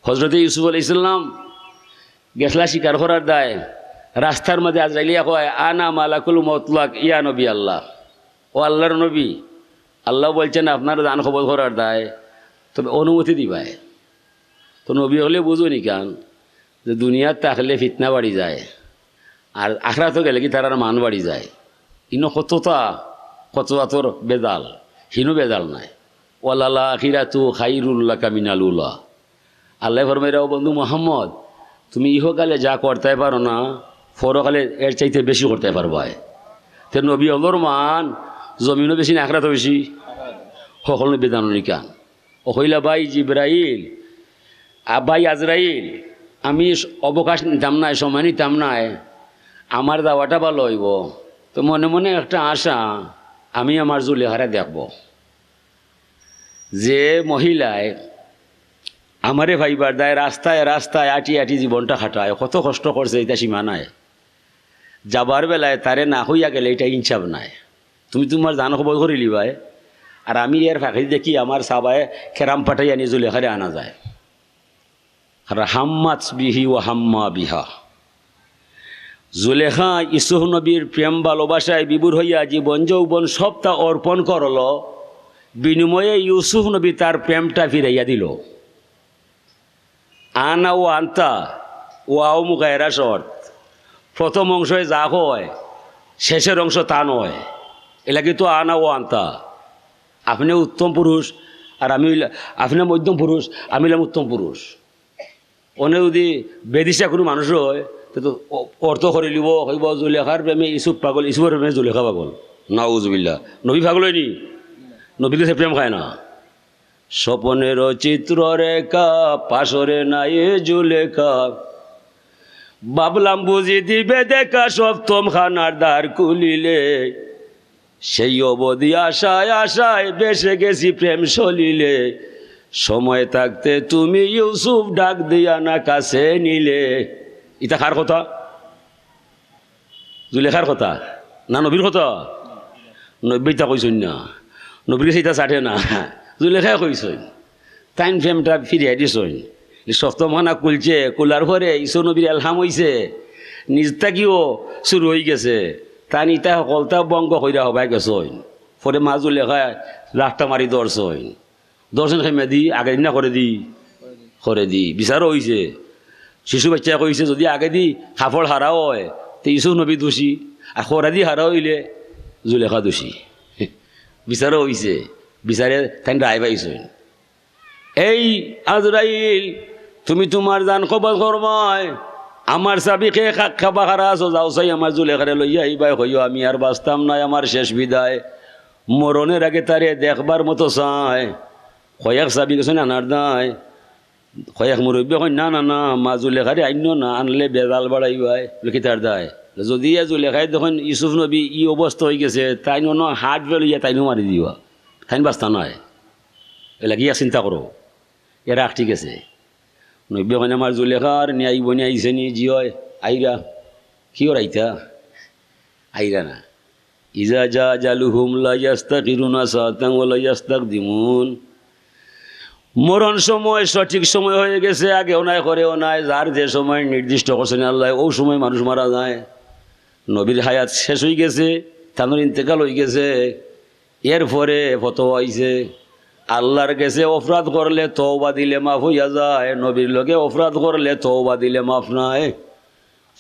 হজরতে ইউসুফ আলাইহিস সালাম গেছলা শিকার করার দায়, রাস্তার মাঝে আজরাইলে কয়, "আনা মালাকুল মউত লাক ইয়া নবী আল্লাহ।" ও আল্লাহর নবী, আল্লাহ বলছেন, "আপনার জান কবজ করার দায়, তবে অনুমতি দিবায়।" তো নবী অকলে বুঝইন ইখান যে দুনিয়াত থাকলে ফিতনা বাড়ি যায়, আর আখরাতো গেলে কি তারার মান বাড়ি যায়। ইনো কততা, কততা তোর বেজাল, হিনো বেজাল নাই। "ওয়ালাল আখিরাতু খাইরুল লাকা মিনাল উলা।" আল্লায় ফরমাইরা, "ও বন্ধু মুহাম্মদ, তুমি ইহকালে যা করতায় পারো না, পরকালে এর চাইতে বেশি করতায় পারবায়।" তে নবী অকলর মান জমিনো বেশি না আখরাতো বেশি? হকল নবীয়ে জানইন ইখান। ও কইলা, "ভাই জিব্রাইল, আ, ভাই আজরাইল, আমি স-, অবকাশ নিতাম নায়, সময় নিতাম নায়, আমার যাওয়াটা ভালা অইবো।" তো মনে মনে একটা আশা, আমি আমার জুলেখারে দেখবো, যে মহিলায় আমারে পাইবার দায় রাস্তায় রাস্তায় আটি আটি জীবনটা কাটায়, কত কষ্ট করছে, ইটা সীমা নাই। যাবার বেলায় তারে না কইয়া গেলে ইটা ইনসাফ নায়। তুমি তুমার জান কবজ করিলিবায়, আর আমি এর ফাঁকে দেখি আমার সাহাবায়ে কেরাম পাঠাইয়া নি জুলেখারে আনা যায়। আর হাম্মাত বিহি ওয়া হাম্মা বিহা। জুলেখা ইউসুফ নবীর প্রেম ভালোবাসায় বিভোর হইয়া জীবন যৌবন সবটা অর্পণ করলো, বিনিময়ে ইউসুফ নবী তার প্রেমটা ফিরাইয়া দিলো। আনা ও আন্তা, ওয়াও মুগায়রা শর্ত। প্রথম অংশে যা কয়, শেষের অংশ তা নয়। এলাকি তো আনা ও আন্তা। আপনে উত্তম পুরুষ, আর আমি অইলা-, আপনে মধ্যম পুরুষ, আমি অইলাম উত্তম পুরুষ। অনে যদি বেদিশা কুনু মানুষ অয়, তে তো অ-, অর্থ করিলিবো, কইবো, "জুলেখার প্রেমে ইউসুফ পাগল, ইউসুফর প্রেমে জুলেখা পাগল।" নাউজুবিল্লাহ। নবী পাগল অয়নি? নবীর গেছে প্রেম খায় না। স্বপনের চিত্ররেখা, পাশরে নাই জুলেখা। ভাবলাম বুঝি দিবে দেখা, সপ্তম খানার দ্বার খুলিলে। সেই অবধি আশায় আশায় ভেসে গেছি প্রেম সলিলে, সময় থাকতে তুমি ইউসুফ ডাক দিয়া না কাছে নিলে। ইতা কার কথা? জুলেখার কথা না নবীর কথা? নবী ইতা কইছইন না, নবীর গেছে ইতা চাটে না, জুলেখায় কইছইন। তাইন প্রেমটা ফিরিয়া দিছইন। সপ্তমখানা খুলছে, খুলার পরে ইউসুফ নবীর এলহাম অইছে, নিজ থাকিও শুরু অইগেছে। তাইন ইতা হকলতা ভঙ্গ কইরা হবায় গেছইন। পরে মা জুলেখায় লাঠটা মারি ধরছইন। ধরছইন কেমনে দি, আগে দি না পরে দি? পরে দি। বিচারও অইছে। শিশু বাচ্চায় কইছে, যদি আগে দি কাপড় হারা অয়, তে ইউসুফ নবী দোষী, আর পরে দি হারা অইলে জুলেখা দোষী। বিচারও অইছে। বিচারে তাইন রায় পাইছইন। এই আজরাইল, তুমি তুমার জান কবজ করবায়। আমার চাবি কে কা-, কাবা খাড়া আছো, যাও চাই আমার জুলেখারে লইয়া আইবায়, কইও আমি আর বাঁচতাম নায়, আমার শেষ বিদায়। মরণের আগে তারে দেখবার মতো চায়। কয়েক চাবি গেছইন আনার দায়। কয়েক মুরব্বি কইন, "না, না, না, মা জুলেখারে আইনো না, আনলে বেজাল বাড়াইবায়।" বলে, "কিতার দায়?" বলে, "যদি ইয়া জুলেখায় দেখইন ইউসুফ নবী ই অবস্থা অইগেছে, তাইন অনো হাত বেলইয়া তাইনও মারি দিবা, তাইন বাঁচতা নায়। এর লাগি ইয়া চিন্তা করো।" এরা ঠিক আছে। নবী কইন, "আমার জুলেখার নিয়াই বনি আইছে নি?" "জি অয়।" "আইরা।" "কি ওর আইতা?" "আইরা না।" "ইজা জা আজালুহুম লা ইয়াস্তাখিরুনা সাআতান ওয়া লা ইয়াস্তাকদিমুন।" মরণ সময় সঠিক সময় হয়ে গেছে, আগেও নাই, পরেও নাই, যার যে সময় নির্দিষ্ট করছেন আল্লাহ, ও সময় মানুষ মারা যায়। নবীর হায়াত শেষ অইগেছে, তানর ইন্তেকাল অইগেছে। এরপরে ফতোয়া অইছে, আল্লাহর গেছে অপরাধ করলে তওবা দিলে মাফ অইয়া যায়, নবীর লগে অপরাধ করলে তওবা দিলে মাফ নাই।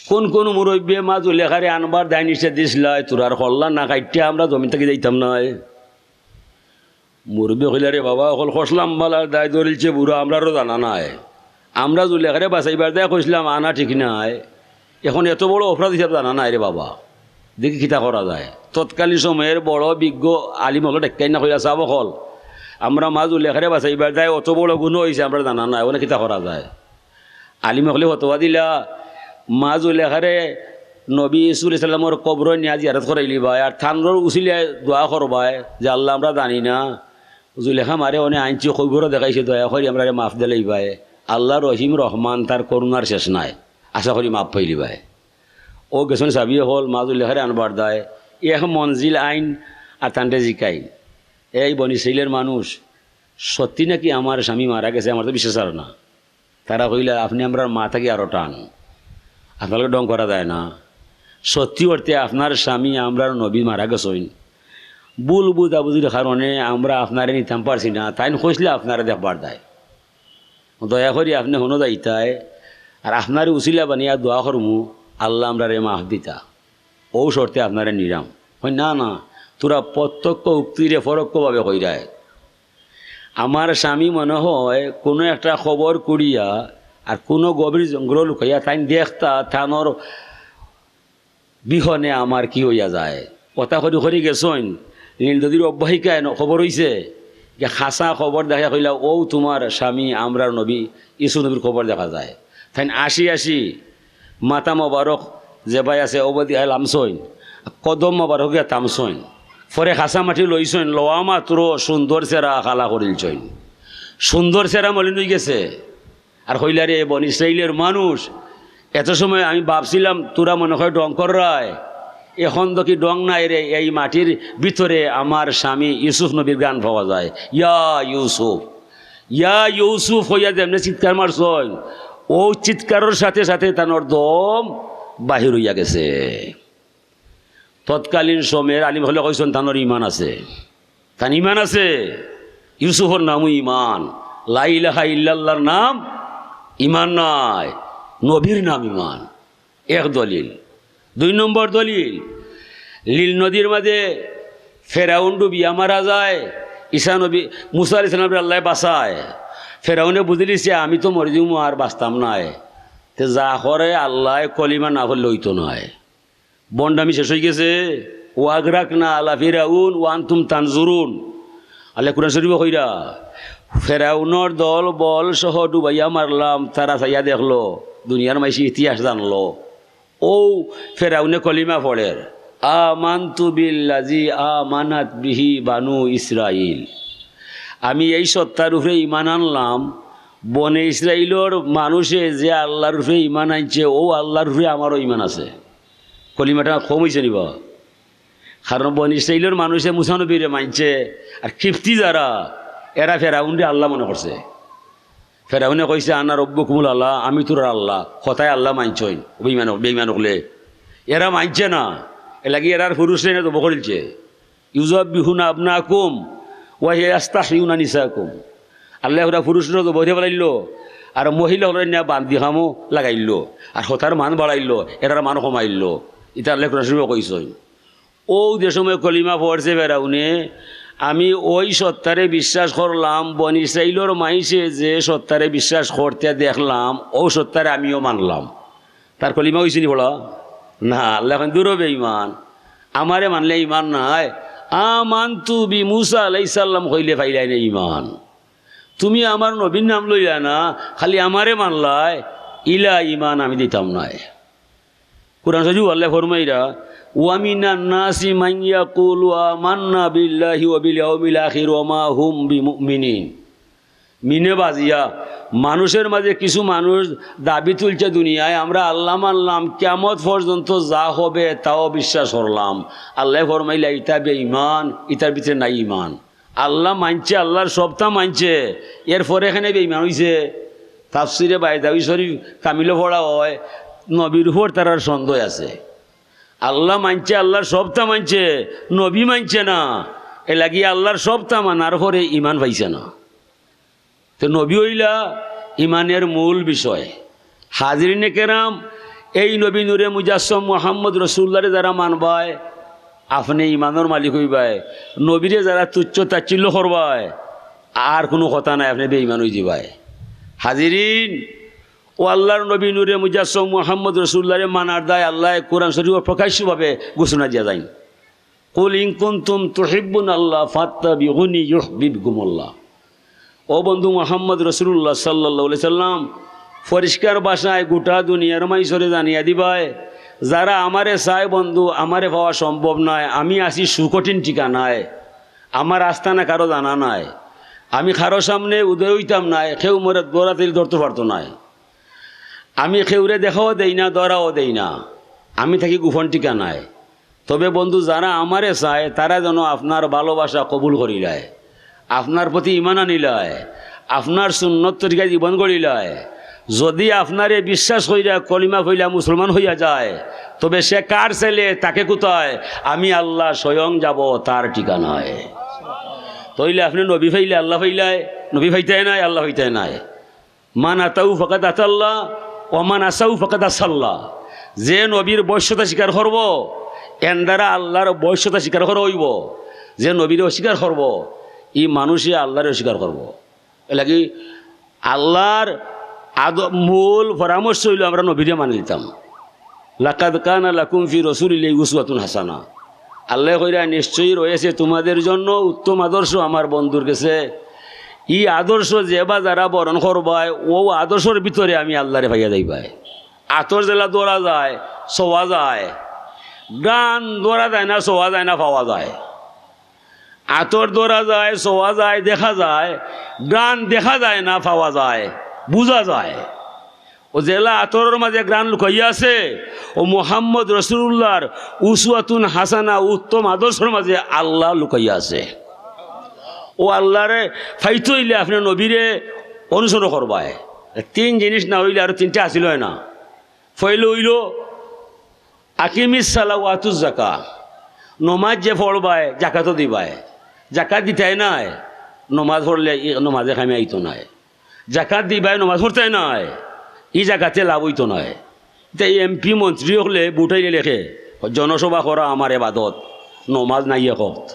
কোন কোন মুরব্বিয়ে মা জুলেখারে আনবার দায় নিষেধ দিছলায়, তোরার কল্লা না কাইট্টা আমরা জমিন থাকি যাইতাম নায়। মুরব্বি কইলা, "রে বাবা, অকল খসলাম বালার দায় ধরিলছে বুড়া, আমরারও জানা নাই। আমরা জুলেখারে বাঁচাইবার দায় কইছলাম, আনা ঠিক নাই। এখন এত বড় অপরাধ হিসাব জানা নাই রে বাবা। দেখি কিতা করা যায়।" তৎকালীন সময়ের বড় বিজ্ঞ আলিম অকল ডাক্কা আইনা কইলা, "সাব অকল, আমরা মা জুলেখারে বাঁচাইবার দায় অত বড় গুনা অইছে, আমরা জানা নাই, অনে কিতা করা যায়?" আলিম অকলে ফতোয়া দিলা, মা জুলেখারে নবী ইউসুফ আলাইহিস সালামর কবরো নিয়া জিয়ারত করাইলিবায়, আর তানর উছিলায় দোয়া করবায় যে, "আল্লাহ, আমরা জানি না, জুলেখা মারে অনে আনছি, কবরো দেখাইছে, দয়া করি আমরারে মাফ দিলাইবায়।" আল্লাহ রহিম রহমান, তার করুণার শেষ নাই, আশা করি মাফ পাইলিবায়। অউ গেছইন সাবি অকল, মা জুলেখারে আনবার দায়, এক মঞ্জিল আইন আর তানরে জিকাইন, "এই বনি ইসরাইলের মানুষ, সত্যি নাকি আমার স্বামী মারা গেছে? আমার তো বিশ্বাস আর না।" তারা কইলা, "আপনে আমরার মা থাকি আরো টান, আপনার লগে ঢং করা যায় না। সত্যি অর্থে আপনার স্বামী, আমরার নবী মারা গেছইন। ভুল বুঝাবুঝির কারণে আমরা আপনারে নিতাম পারছি না, তাইন কইছলা আপনারে দেখবার দায়। দয়া করি আপনে হনো যাইতায়, আর আপনারে উছিলা বানাইয়া দোয়া করমু, আল্লাহ আমরারে মাফ দিতা। অউ শর্তে আপনারে নিরাম।" কইন, "না, না, তোরা প্রত্যক্ষ উক্তিরে পরোক্ষভাবে কইরায়।" আমার স্বামী মনে হয় কোনো একটা খবর কুড়িয়া আর কোনো গভীর জঙ্গলো লুকাইয়া তাইন দেখতা, তানর বিহনে আমার কি অইয়া যায়। কথা করি করি গেছইন, নীল নদীর অববাহিকায় ন-, খবর অইছে, যে হাছা খবর দেখাইয়া কইলা, "অউ তুমার স্বামী, আমরার নবী, ইউসুফ নবীর খবর দেখা যায়।" তাইন আসি আসি মাথা মোবারক যেবায় আছে অবাদি আয় লামছইন, কদম মোবারক গিয়া থামছইন। পরে হাছা মাটি লইছইন, লওয়া মাত্র সুন্দর চেহারা কালা করিলছইন। সুন্দর চেহারা মলিন অইগেছে। আর কইলা, "রে বনি ইসরাইলের মানুষ, এত সময় আমি ভাবছিলাম তোরা মনে হয় ঢং কররায়, এখন দেখি ঢং নাই রে, এই মাটির ভিতরে আমার স্বামী ইউসুফ নবীর ঘ্রাণ পাওয়া যায়। ইয়া ইউসুফ, ইয়া ইউসুফ" কইয়া যেমনে চিৎকার মারছইন, অউ চিৎকারর সাথে সাথে তানর দম বাহির অইয়া গেছে। তৎকালীন সময়ের আলিম অকলে কইছইন, "তানর ইমান আছে, তান ইমান আছে।" ইউসুফর নামও ইমান, লা ইলাহা ইল্লাল্লাহর নাম ইমান নায়, নবীর নাম ইমান। এক দলিল। দুই নম্বর দলিল, নীল নদীর মাঝে ফেরাউন ডুবিয়া মারা যায়, ঈসা নবী, মুসা আলাইহিস সালামরে আল্লায় বাঁচায়। ফেরাউনে বুঝিলিছে, "আমি তো মরি যিমু, আর বাঁচতাম নায়।" তে যা করে আল্লায় কলিমা না পড়লে অইতো নায়। ভন্ডামি শেষ অইগেছে। "ওয়াগরাকনা আলা ফিরাউন ওয়া আনতুম তানজুরুন।" আল্লায় কুরআন শরীফো কইরা, "ফেরাউনর দল বল সহ ডুবাইয়া মারলাম, তারা চাইয়া দেখলো, দুনিয়ার মাইনষে ইতিহাস জানলো।" অউ ফেরাউনে কলিমা পড়ের, আমানতু বিল্লাযী আমানাত বিহি বানু ইসরাইল। আমি এই সত্তার উপরে ঈমান আনলাম, বনে ইসরাইলর মানুষে যে আল্লার উপরে ঈমান আনছে, অউ আল্লার উপরে আমারও ঈমান আছে। কলিমাটা কম অইছে নি বা? কারণ বনে ইসরাইলর মানুষে মুসা নবীরে মানছে, আর কিবতি যারা, এরা ফেরাউনরে আল্লা মনে করছে। ফেরাউনে কইছে, "আনা রব্বুকুমুল আলা, আমি তোরার আল্লা।" কথায় আল্লা মানছইন, বেঈমান, বেঈমান অকলে। এরা মানছে না, এরলাগি এরার পুরুষরে না জবো করিলছে। ইউযাব্বিহুনা আবনাকুম ওয়া ইয়াস্তাহইয়ুনা নিসাকুম। আল্লায় কইরা পুরুষরে জবো করি ফালাইলো, আর মহিলা অকলরে নিয়া বান্দি কামো লাগাইলো, আর হতার মান বাড়াইলো, এরার মান কমাইলো। ইতা আল্লায় কোরআন শরীফো কইছইন। অউ যে সময় কলিমা পড়ছে ফেরাউনে, আমি অউ সত্তারে বিশ্বাস করলাম, বনি ইসরাইলর মাইনষে যে সত্তারে বিশ্বাস করতে দেখলাম, অউ সত্তারে আমিও মানলাম। তার কলিমা অইছে নি পড়া? না, আল্লায় কইন, "দূর হ বেঈমান, আমারে মানলে ঈমান নায়।" আমানতু বি মুসা আলাইহিস সালাম কইলে পাইলায় না ঈমান। তুমি আমার নবীর নাম লইলায় না, খালি আমারে মানলায়, ইলা ঈমান আমি দিতাম নায়। কোরআন শরীফো আল্লায় ফরমাইরা, "ওয়া মিনান নাসি মান ইয়াকুলু আমান্না বিল্লাহি ওয়া বিল ইয়াউমিল আখির ওয়া মা হুম বিমুমিনিন।" মিনে বাজিয়া মানুষের মাঝে কিছু মানুষ দাবি তুলছে দুনিয়ায়, "আমরা আল্লা মানলাম, কিয়ামত পর্যন্ত যা হবে তাও বিশ্বাস করলাম।" আল্লায় ফরমাইলা, "ইতা বেঈমান, ইতার ভিতরে নাই ঈমান।" আল্লা মানছে, আল্লার সবতা মানছে, এরপরে কেনে বেঈমান অইছে? তাফসিরে বাইদাবি শরীফ কামিলো পড়া অয়, নবীর উপর তারার সন্দেহ আছে। আল্লা মানছে, আল্লার সবতা মানছে, নবী মানছে না, এরলাগি আল্লার সবতা মানার পরে ঈমান পাইছে না। তে নবী অইলা ঈমানের মূল বিষয়। হাজিরিনে কেরাম, এই নবী নূরে মুজাসসম মুহাম্মদ রসুলুল্লারে যারা মানবায়, আপনে ঈমানর মালিক অইবায়। নবীরে যারা তুচ্ছ তাচ্ছিল্য করবায়, আর কুনু কথা নাই, আপনে বেঈমান অইযিবায়। হাজিরিন, অউ আল্লার নবী নূরে মুজাসসম মুহাম্মদ রসুলুল্লারে মানার দায় আল্লায় কোরআন শরীফো প্রকাশ্যভাবে ঘোষণা দিয়া যাইন। "কুল ইন কুনতুম তুহিব্বুনাল্লাহ ফাত্তাবিউনি ইউহবিবকুমুল্লাহ।" ও বন্ধু মুহাম্মদ রসুলুল্লাহ সাল্লাল্লাহু আলাইহি সাল্লাম, পরিষ্কার ভাষায় গোটা দুনিয়ার মাইনষরে জানিয়া দিবায়, যারা আমারে চায় বন্ধু, আমারে পাওয়া সম্ভব নায়, আমি আছি সুকঠিন ঠিকানায়, আমার আস্তানা কারো জানা নাই, আমি কারো সামনে উদয় অইতাম নায়, কেউ মোরে দৌড়াতে ধরতো পারতো নায়, আমি কেউরে দেখাও দেই না, ধরাও দেই না, আমি থাকি গোপন ঠিকানায়। তবে বন্ধু, যারা আমারে চায়, তারা যেন আপনার ভালোবাসা কবুল করিলায়, আপনার প্রতি ঈমান আনিলায়, আপনার সুন্নত তরিকায় জীবন গড়িলায়। যদি আপনারে বিশ্বাস কইরা কলিমা পড়িলা মুসলমান অইয়া যায়, তবে সে কার ছেলে, থাকে কোথায়? আমি আল্লাহ স্বয়ং যাব তার ঠিকানায়। তইলে আপনে নবী পাইলে আল্লাহ পাইলায়, নবী পাইতায় নায়, আল্লাহ পাইতায় নায়। মান আতাউ ফাকাদ আতাল্লাহ, ওয়া মান আসাউ ফাকাদ আসাল্লাহ। যে নবীর বশ্যতা স্বীকার করবো, এন দ্বারা আল্লার বশ্যতা স্বীকার করা অইবো। যে নবীরে অস্বীকার করবো, ই মানুষে আল্লারে অস্বীকার করবো। এরলাগি আল্লার আদ-, মূল পরামর্শ অইলো আমরা নবীরে মানি নিতাম। লাকাদ কানা লাকুম ফি রাসূলিল্লাহি উসওয়াতুন হাসানা। আল্লায় কইরা, "নিশ্চয়ই রয়েছে তোমাদের জন্য উত্তম আদর্শ আমার বন্ধুর গেছে।" ই আদর্শ যে বা যারা বরণ করবায়, অউ আদর্শর ভিতরে আমি আল্লারে পাইয়া যাইবায়। আতর যেলা ধরা যায়, ছোঁয়া যায়, ঘ্রাণ ধরা যায় না, ছোঁয়া যায় না, পাওয়া যায়। আতর ধরা যায়, ছোঁয়া যায়, দেখা যায়, ঘ্রাণ দেখা যায় না, পাওয়া যায়, বুঝা যায়। অউ যেলা আতরর মাঝে ঘ্রাণ লুকাইয়া আছে, অউ মুহাম্মদ রসুলুল্লাহর উসওয়াতুন হাসানা, উত্তম আদর্শর মাঝে আল্লাহ লুকাইয়া আছে। অউ আল্লারে পাইতে অইলে আপনে নবীরে অনুসরণ করবায়। তিন জিনিস না অইলে আরো তিনটা আছিল অয় না। পয়লা অইলো, আকিমিস সালাহ ওয়া আতুজ জাকাহ। নমাজ যে পড়বায়, জাকাতও দিবায়। জাকাত দিতায় নায়, নমাজ পড়লে ই নমাজে কামে আইতো নায়। জাকাত দিবায়, নমাজ পড়তায় নায়, ই জাকাতে লাভ অইতো নায়। ইতা এমপি মন্ত্রী অকলে ভোট আইলে লেখে, "জনসভা করা আমার এবাদত, নমাজ নাই এক ওয়াক্ত।"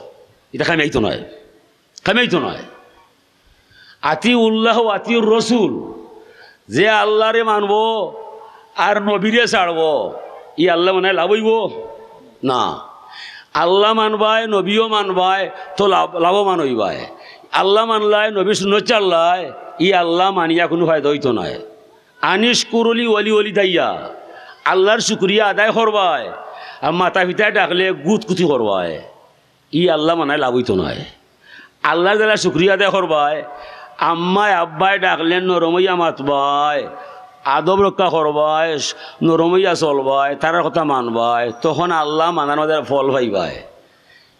ইতা কামে আইতো নায়, কামে আইতো নায়। আতিউল্লাহ ওয়া আতিউর রসুল, যে আল্লারে মানবো আর নবীরে ছাড়বো, ই আল্লাহ মানায় লাভ অইবো? না। আল্লাহ মানবায়, নবীও মানবায়, তো লাভ-, লাভবান অইবায়। আল্লাহ মানলায়, নবীর সুন্নত ছাড়লায়, ই আল্লাহ মানিয়া কুনু ফায়দা অইতো নায়। আনিশকুরলি ওয়ালি ওয়ালিদাইয়া, আল্লার শুকরিয়া আদায় করবায়, আর মাতা পিতায় ডাকলে গুতগুতি করবায়, ই আল্লাহ মানায় লাভ অইতো নায়। আল্লাহর যেলা শুকরিয়া আদায় করবায়, আম্মায় আব্বায় ডাকলে নরম অইয়া মাতবায়, আদব রক্ষা করবায়, নরম অইয়া চলবায়, তারার কথা মানবায়, তখন আল্লাহ মানার মাঝে ফল পাইবায়।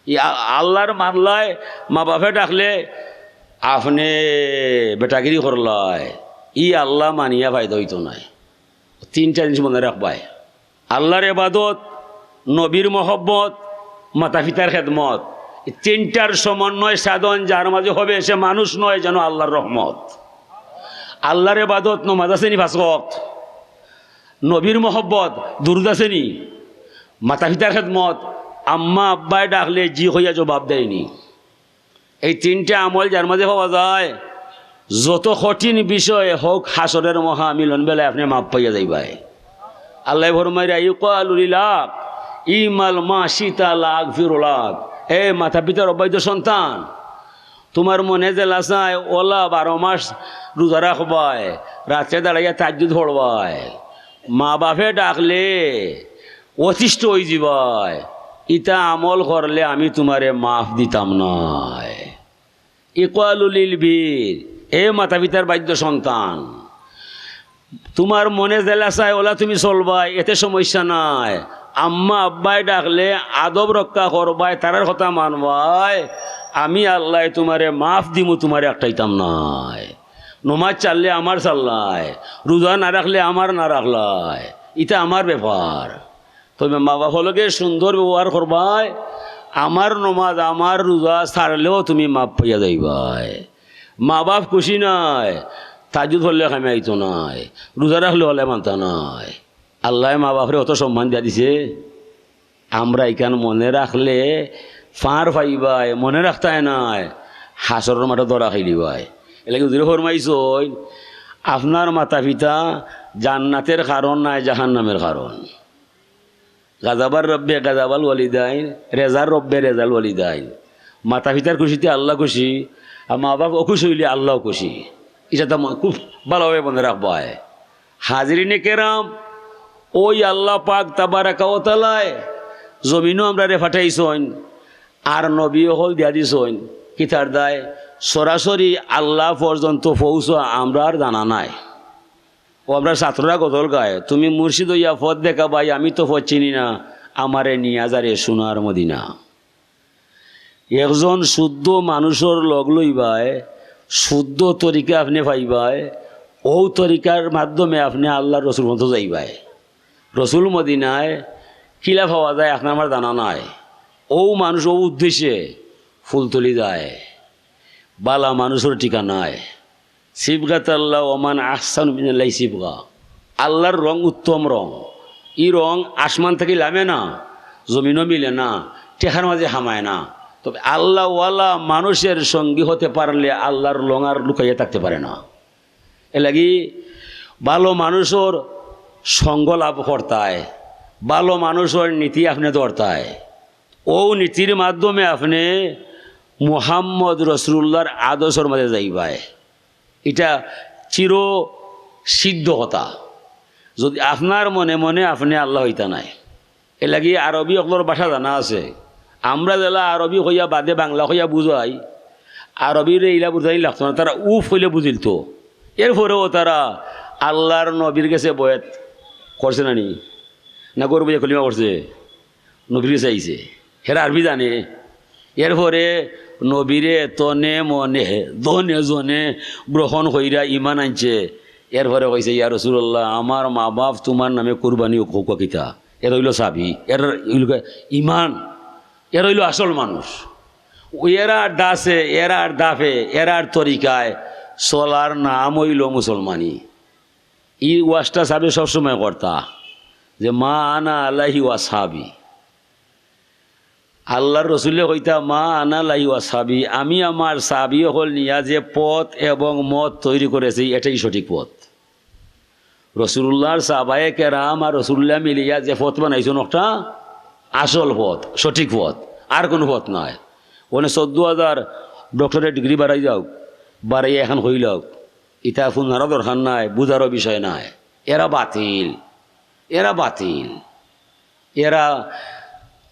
ই আ-, আল্লাহর মানলায় মা বাপে ডাকলে আপনে বেটাগিরি করলায়, ই আল্লাহ মানিয়া ফায়দা অইতো নায়। তিনটা জিনিস মনে রাখবায়, আল্লাহর এবাদত, নবীর মহব্বত, মাতা পিতার খেদমত। এই তিনটার সমন্বয় সাধন যার মাঝে হবে, সে মানুষ নয়, যেন আল্লাহর রহমত। আল্লাহর এবাদত, নমাজ আছে নি পাঁচ ওয়াক্ত, নবীর মহব্বত, দুরুদ আছে নি, মাতা পিতার খেদমত, আম্মা আব্বায় ডাকলে জি কইয়া জবাব দেয় নি। এই তিনটা আমল যার মাঝে পাওয়া যায়, যত কঠিন বিষয় হোক, হাশরের মহামিলন বেলায় আপনে মাফ পাইয়া যাইবায়। আল্লায় ফরমাইরা, "ইউকালু লিল হক, ইমাল মা শিতা লা আগফিরু লাক।" এ মাতা পিতার অবাধ্য সন্তান, তুমার মনে যেলা চায়, অলা বারো মাস রোজা রাখবায়, রাত্রে দাঁড়াইয়া তাহাজ্জুদ পড়বায়, মা বাপে ডাকলে অতিষ্ঠ অইযিবায়, ইতা আমল করলে আমি তুমারে মাফ দিতাম নায়। ইউকালু লিল বীর, এ মাতা পিতার বাধ্য সন্তান, তুমার মনে যেলা চায় অলা তুমি চলবায়, এতে সমস্যা নাই। আম্মা আব্বায় ডাকলে আদব রক্ষা করবায়, তারার কথা মানবায়, আমি আল্লায় তুমারে মাফ দিমু, তুমারে আটকাইতাম নায়। নমাজ ছাড়লে আমার ছাড়লায়, রোজা না রাখলে আমার না রাখলায়, ইতা আমার ব্যাপার। তবে মা বাপর লগে সুন্দর ব্যবহার করবায়, আমার নমাজ, আমার রোজা ছাড়লেও তুমি মাফ পাইয়া যাইবায়। মা বাপ খুশি নায়, তাহাজ্জুদ পড়লে কামে আইতো নায়, রোজা রাখলে অলা মানতা নায়। আল্লায় মা বাপরে অত সম্মান দিয়া দিছে, আমরা ইখান মনে রাখলে পার পাইবায়, মনে রাখতায় নায়, হাশরর মাঠে ধরা খাইলিবায়। এরলাগি হুজুরে ফরমাইছইন, আপনার মাতা পিতা জান্নাতের কারণ নায়, জাহান্নামের কারণ। গাজাবার রব্বে গাজাবাল ওয়ালিদাইন, রেজার রব্বে রেজাল ওয়ালিদাইন। মাতা পিতার খুশিতে আল্লাহ খুশি, আর মা বাপ অখুশ অইলে আল্লাহ খুশি। ইটা তো ম-, খুব ভালোভাবে মনে রাখবায়। হাজিরিনে কেরাম, ওই আল্লাহ পাক তাবারাকা ওয়া তাআলায় জমিনো আমরারে পাঠাইছইন, আর নবী অকল দিয়া দিছইন। কিতার দায়? সরাসরি আল্লাহ পর্যন্ত পৌঁছা আমরার জানা নাই। ও আমরার ছাত্ররা গজল গায়, "তুমি মুর্শিদ অইয়া পথ দেখাবায়, আমি তো পথ চিনি না, আমারে নিয়া যারে সোনার মদিনা।" একজন শুদ্ধ মানুষর লগ লইবায়, শুদ্ধ তরিকা আপনে পাইবায়, অউ তরিকার মাধ্যমে আপনে আল্লাহর রসুল পর্যন্ত যাইবায়। রসুল মদিনায় কিলা পাওয়া যায় আপনার আমার জানা নাই। অউ মানুষ অউ উদ্দেশ্যে ফুলতলি যায়, বালা মানুষর ঠিকানায়। সিবগাতাল্লাহ ওমান আহসানু মিনাল্লাহি সিবগা। আল্লাহর রং উত্তম রং। ই রং আসমান থাকি লামে না, জমিনো মিলে না, টেকার মাঝে হামায় না। তবে আল্লাহওয়ালা মানুষের সঙ্গী হতে পারলে আল্লাহর রং আর লুকাইয়া থাকতে পারে না। এরলাগি ভালো মানুষর সঙ্গ লাভ করতায়, ভালো মানুষর নীতি আপনে ধরতায়। অউ নীতির মাধ্যমে আপনে মুহাম্মদ রসুলুল্লাহর আদর্শর মাঝে যাইবায়। ইটা চির সিদ্ধ কথা। যদি আপনার মনে মনে আপনে আল্লাহ অইতা নায়, এরলাগি আরবি অকলর ভাষা জানা আছে। আমরা যেলা আরবি কইয়া বাদে বাংলা কইয়া বুঝাই, আরবিরে ইলা বুঝানি লাগতো না, তারা উফ কইলে বুঝিলতো। এরপরেও তারা আল্লাহর নবীর গেছে বয়াত করছে না নি? না করবো যে কলিমা করছে? নবীর গেছে আইছে, হেরা আরবি জানে। এরপরে নবীরে তনে মনে, ধনে জনে গ্রহণ কইরা ইমান আনছে। এরপরে কইছে, "ইয়া রাসূলুল্লাহ, আমার মা বাপ তুমার নামে কুরবানি অউক।" কিতা? এরা অইলো সাহাবী, এরা অইলো ইমান, এরা অইলো আসল মানুষ। এরা আর দাসে, এরা আর দাফে, এরা আর তরিকায় চলার নাম অইলো মুসলমানি। ই ওয়াজটা সাবে সবসময় করতা যে, "মা আনা আলাইহি ওয়া সাহাবি।" আল্লাহর রসুলে কইতা, "মা আনা আলাইহি ওয়া সাহাবি, আমি আমার সাহাবি অকল নিয়া যে পথ এবং মত তৈরি করেছি, এটাই সঠিক পথ।" রসুলুল্লাহর সাহাবায়ে কেরাম আর রসুলুল্লাহ মিলিয়া যে পথ বানাইছইন, ওটা আসল পথ, সঠিক পথ, আর কোনো পথ নাই। অনে চৌদ্দ হাজার ডক্টরেট ডিগ্রি বাড়াই যাউক, বাড়াইয়া এখান কইলাউক, ইতা হুনারও দরকার নাই, বুঝারও বিষয় নাই। এরা বাতিল, এরা বাতিল। এরা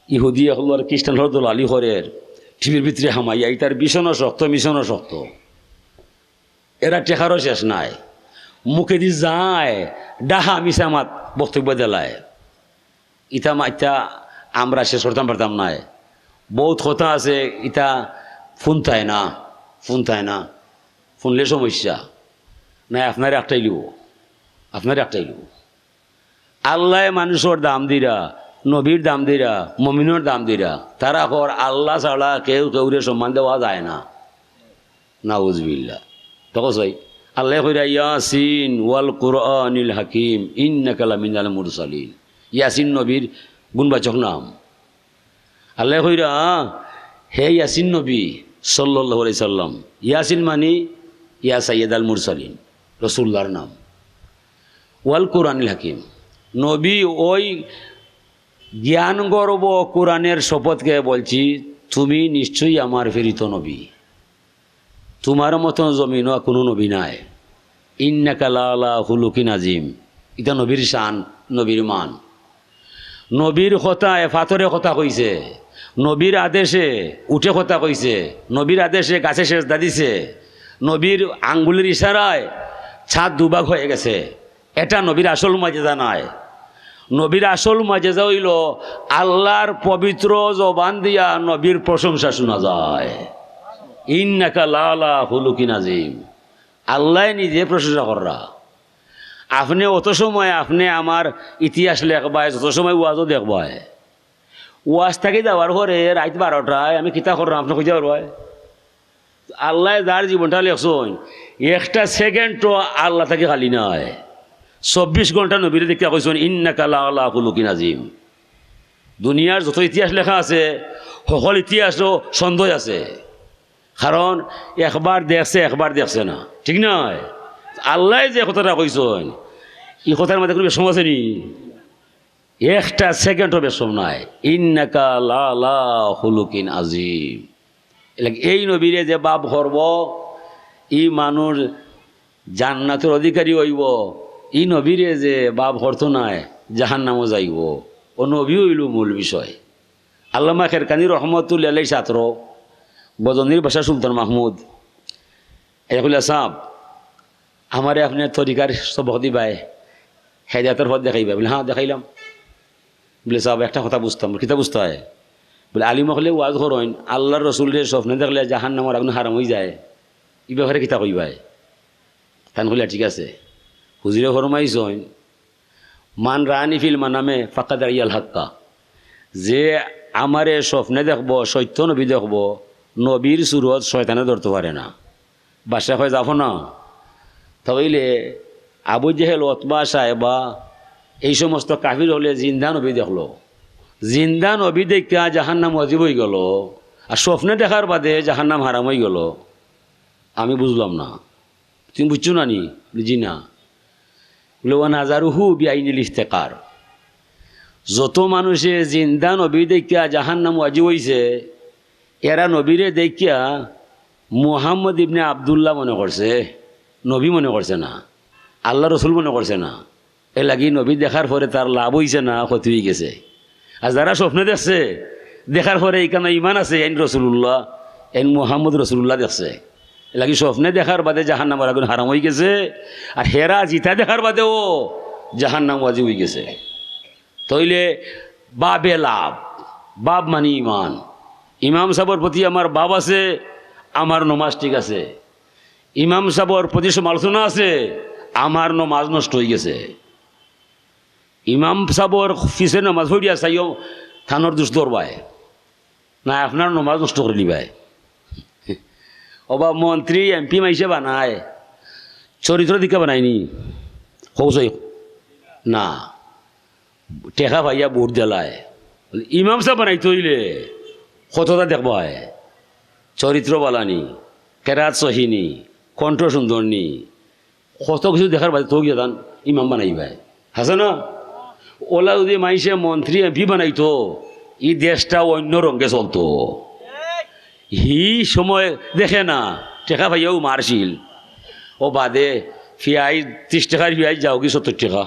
ইহুদি অকলর, খ্রিস্টান অকলর দলালি করের, টিভির ভিতরে হামাইয়া, ইতার ভীষণ শক্ত, মিশন শক্ত। এরা টেকারও শেষ নাই। মুখেদি যায়, ডাহা মিছা মাত বক্তব্য দিলায়। ইতা মাইতা আমরা শেষ করতাম পারতাম নায়। বউত কথা আছে, ইতা ফুনতায় না, ফুনতায় না, ফুনলে সমস্যা। নায়, আপনারে আটকাইলিবো, আপনারে আটকাইলিবো। আল্লায় মানুষর দাম দিরা, নবীর দাম দিরা, মমিনর দাম দিরা। তারা কর আল্লা ছাড়া কেউ কেউরে সম্মান দেওয়া যায় না। নাউজুবিল্লাহ। তখন সই আল্লায় কইরা, "ইয়াসিন ওয়াল কুরআনিল হাকিম, ইন্নাকা লামিনাল মুরসালিন।" ইয়াসিন নবীর গুণবাচক নাম। আল্লায় কইরা, "হে ইয়াসিন নবী সাল্লাল্লাহু আলাইহি সাল্লাম।" ইয়াসিন মানি ইয়া সাইয়্যিদাল মুরসালিন, রসুলুল্লাহর নাম। "ওয়াল কুরআনিল হাকিম।" নবী, ওই জ্ঞানগর্ভ কোরআনের শপথ খেয়ে বলছি, তুমি নিশ্চয়ই আমার প্রেরিত নবী। তুমার মতন জমিনো কুনু নবী নাই। ইন্নাকা লাআলা খুলুকিন আজিম। ইটা নবীর শান, নবীর মান। নবীর কথায় পাথরে কথা কইছে, নবীর আদেশে উটে কথা কইছে, নবীর আদেশে গাছে সেজদা দিছে, নবীর আঙ্গুলের ইশারায় ছাদ দুভাগ হয়ে গেছে। এটা নবীর আসল মাজেজা নায়। নবীর আসল মাজেজা অইলো আল্লার পবিত্র জবান দিয়া নবীর প্রশংসা শুনা যায়। ইন্নাকা লাআলা খুলুকিন আজিম। আল্লায় নিজে প্রশংসা কররা। আপনে অত সময় আপনে আমার ইতিহাস লেখবায়, যত সময় ওয়াজও দেখবায়, ওয়াজ থাকি যাওয়ার পরে রাইত বারোটায় আমি কিতা কররাম আপনে কইতা পারবায়? আল্লায় যার জীবনটা লেখছইন, একটা সেকেন্ডও আল্লা থাকি খালি নায়। চব্বিশ ঘন্টা নবীরে দেখিয়া কইছইন, "ইন্নাকা লাআলা খুলুকিন আজিম।" দুনিয়ার যত ইতিহাস লেখা আছে, হকল ইতিহাসও সন্দেহ আছে। কারণ একবার দেখছে, একবার দেখছে না, ঠিক নায়? আল্লায় যে কথাটা কইছইন, ই কথার মাঝে কুনু বেশম আছে নি? একটা সেকেন্ডও বেশম নাই। ইন্নাকা লাআলা খুলুকিন আজিম। এর লাগি এই নবীরে যে বাপ করবো, ই মানুষ জান্নাতর অধিকারী অইবো। ই নবীরে যে বাপ করতো নায়, জাহান্নামো যাইবো। ও নবী অইলো মূল বিষয়। আল্লামা খেরকানি রহমতুল্লাহ আলাইহির ছাত্র, গজনীর বাদশা সুলতান মাহমুদ, এ কইলা, "সাব, আমারে আপনে তরিকার সবক দিবায়, হেদায়েতর পথ দেখাইবায়?" বলে, "হ্যাঁ, দেখাইলাম।" বলে, "সাব, একটা কথা বুঝতাম, কিতা বুঝতায়?" বলে, "আলিম অকলে ওয়াজ করইন, আল্লার রসুলরে স্বপ্নে দেখলে জাহান্নামর আগুন হারাম অইযায়, ই ব্যাপারে কিতা কইবায়?" তান কইলা, "ঠিক আছে।" হুজুরে ফরমাইছইন, "মান রাআনি ফিল মানামে ফাকাদ রাইয়াল হাক্কা।" যে আমারে স্বপ্নে দেখবো, সত্য নবী দেখবো, নবীর সুরত শয়তানে ধরতো পারে না। বাদশা কয়, "যাবো না।" তা অইলে আবু জেহেল, ওতবা, সায়বা, এই সমস্ত কাফির অকলে জিন্দা নবী দেখলো। জিন্দা নবী দেখিয়া জাহান্নাম ওয়াজিব অইগেলো, আর স্বপ্নে দেখার বাদে জাহান্নাম হারাম অইগেলো। আমি বুঝলাম না, তুমি বুঝছো না নি? বলে, "জি না।" বলে, "ওয়া নাজারুহু বিআইনিল ইহতিকার।" যত মানুষে জিন্দা নবী দেখিয়া জাহান্নাম ওয়াজিব অইছে, এরা নবীরে দেখিয়া মুহাম্মদ ইবনে আব্দুল্লাহ মনে করছে, নবী মনে করছে না, আল্লার রসুল মনে করছে না। এর লাগি নবী দেখার পরে তার লাভ অইছে না, ক্ষতি অইগেছে। আর যারা স্বপ্নে দেখছে, দেখার পরে ইখানো ইমান আছে, এইন রসুলুল্লাহ, এইন মুহাম্মদ রসুলুল্লাহ দেখছে। এর লাগি স্বপ্নে দেখার বাদে জাহান্নামর আগুন হারাম অইগেছে, আর হেরা জিতা দেখার বাদেও জাহান্নাম ওয়াজিব অইগেছে। তইলে বাবে লাভ, বাব মানি ইমান। ইমাম সাবর প্রতি আমার বাব আছে, আমার নমাজ ঠিক আছে। ইমাম সাবর প্রতি সমালোচনা আছে, আমার নমাজ নষ্ট অইগেছে। ইমাম সাবর পিছে নমাজ পড়িয়া চাইও, তানর দুষ ধরবায় না, আপনার নমাজ নষ্ট করিলিবায়। ওবা মন্ত্রী, এমপি মাইনষে বানায়, চরিত্র দেখিয়া বানায়নি? কও চাই না। টেকা পাইয়া ভোট দিলায়। ইমাম সাব বানাইতে অইলে কততা দেখবায়, চরিত্র বালানি, কেরাত সহিনি, কণ্ঠ সুন্দরনি, কত কিছু দেখার বাদে তো গিয়া তান ইমাম বানাইবায়। হাছা না? ওলা যুদি মাইনষে মন্ত্রী, এমপি বানাইতো, ই দেশটা অইন্য রঙে চলতো। হি সময় দেখে না, টেকা পাইয়াউ মারছিল। ও বাদে পিয়াইজ, ত্রিশ টেকার পিয়াইজ যাওগি সত্তর টেকা।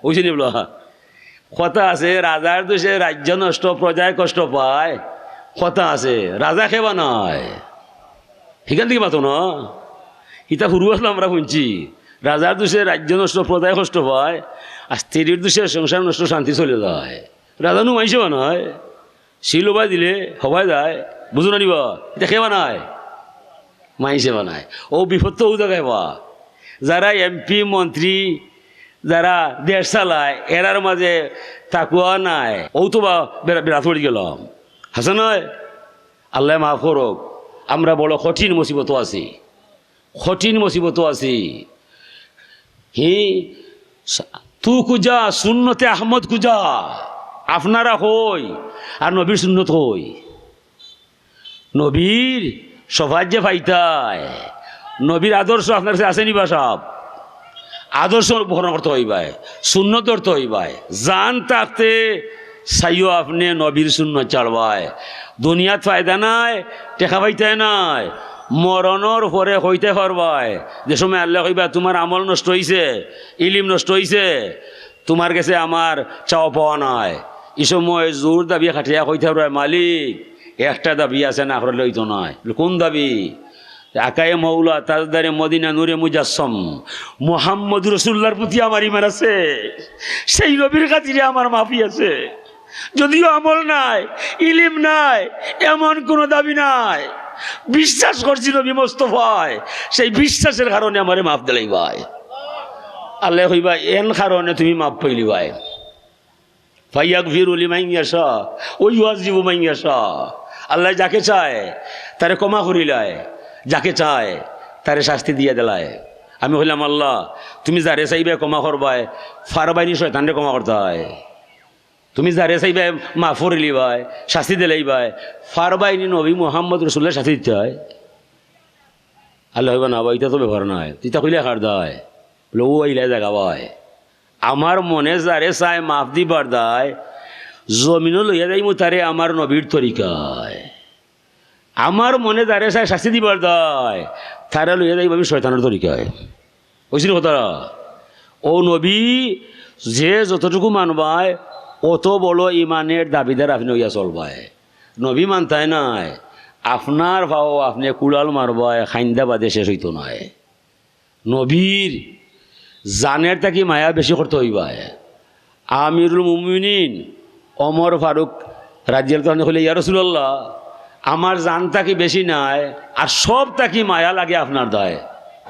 অইছে নি বলা? কথা আছে, রাজার দোষে রাজ্য নষ্ট, প্রজায় কষ্ট পায়। কথা আছে, রাজা কে বানায়? হিখান থাকি মাতো না। ইতা হুরু আছলাম আমরা হুনছি, রাজার দোষে রাজ্য নষ্ট, প্রজায় কষ্ট পায়, আর স্ত্রীর দোষে সংসার নষ্ট, শান্তি চলে যায়। রাজা নু মাইনষে বানায়। সিল উবাই দিলে হবায় যায়, বুঝো না নি বা? ইতা কে বানায়? মাইনষে বানায়। অউ বিপদ তো অউ জাগায় বা। যারা এমপি, মন্ত্রী, যারা দেশ চালায়, এরার মাঝে তাকুয়া নাই, অউ তো বা বেড়া-, বেড়া পড়ি গেলাম। হাছা নায়? আল্লায় মাফ করউক, আমরা বড় কঠিন মুসিবতো আছি, কঠিন মুসিবতো আছি। হি, তু কুজা, সুন্নতে আহমদ কুজা, আপনারা কই, আর নবীর সুন্নত কই? নবীর সফাত যে পাইতায়, নবীর আদর্শ আপনার কাছে আছে নি বা সাব? আদর্শ গ্রহণ করতে অইবায়, সুন্নত ধরতে অইবায়। জান থাকতে চাইও আপনে নবীর সুন্নত ছাড়বায়। দুনিয়াত ফায়দা নাই, টেকা পাইতায় নায়, মরণর পরে কইতায় পারবায়। যে সময় আল্লায় কইবা, "তুমার আমল নষ্ট অইছে, ইলিম নষ্ট অইছে, তুমার গেছে আমার চাওয়া পাওয়া নাই।" ই সময় জোর দাবি খাটিয়া কইতায় পারবায়, "মালিক, একটা দাবি আছে, না করলে অইতো নায়।" বলে, "কুন দাবি?" "আকায়ে মৌলা, তাজদারে মদিনা, নূরে মুজাসসম, মুহাম্মদ রাসূলুল্লাহর প্রতি আমার ইমান আছে, সেই নবীর খাতিরে আমার মাফি আছে। যদিও আমল নাই, ইলিম নাই, এমন কোনো দাবি নাই, বিশ্বাস করছি নবী মোস্তফায়, সেই বিশ্বাসের কারণে আমারে মাফ দিলাইবায়।" আল্লায় কইবা, "এন কারণে তুমি মাফ পাইলিবায়।" ফায়াগফিরু লিমান ইয়াশা ওয়া ইউআযযিবু মান ইয়াশা। আল্লায় যাকে চায়, তারে ক্ষমা করিলায়, যাকে চায়, তারে শাস্তি দিয়া দিলায়। আমি কইলাম, "আল্লাহ, তুমি যারে চাইবায় ক্ষমা করবায়, পারবায়নি শয়তানরে ক্ষমা করতায়? তুমি যারে চাইবায় মাফ করিলিবায়, শাস্তি দিলাইবায়, পারবায়নি নবী মুহাম্মদ রাসূলুল্লাহর শাস্তি দিতায়?" আল্লায় কইবা, "না বা, ইতা তো ব্যাপার নায়, ইতা কইলে কার দায়?" বলে, "অউ আইলায় জাগা বায়। আমার মনে যারে চায় মাফ দিবার দায়, জমিনো লইয়া যাইমু তারে আমার নবীর তরিকায়। আমার মনে যারে চায় শাস্তি দিবার দায়, তারে লইয়া যাইমু আমি শয়তানর তরিকায়।" অইছে নি কথা? অউ নবী যে যতটুকু মানবায়, অত বড় ইমানের দাবিদার আপনে অইয়া চলবায়। নবী মানতায় নায়, আপনার পাও আপনে কুড়াল মারবায়, কাইন্দা বাদে শেষ অইতো নায়। নবীর জানের থাকি মায়া বেশি করতে অইবায়। আমিরুল মুমিনিন ওমর ফারুক রাদিয়াল্লাহু তাআলা আনহু কইলে, "ইয়া রাসূলুল্লাহ, আমার জান থাকি বেশি নায়, আর সব থাকি মায়া লাগে আপনার দায়।"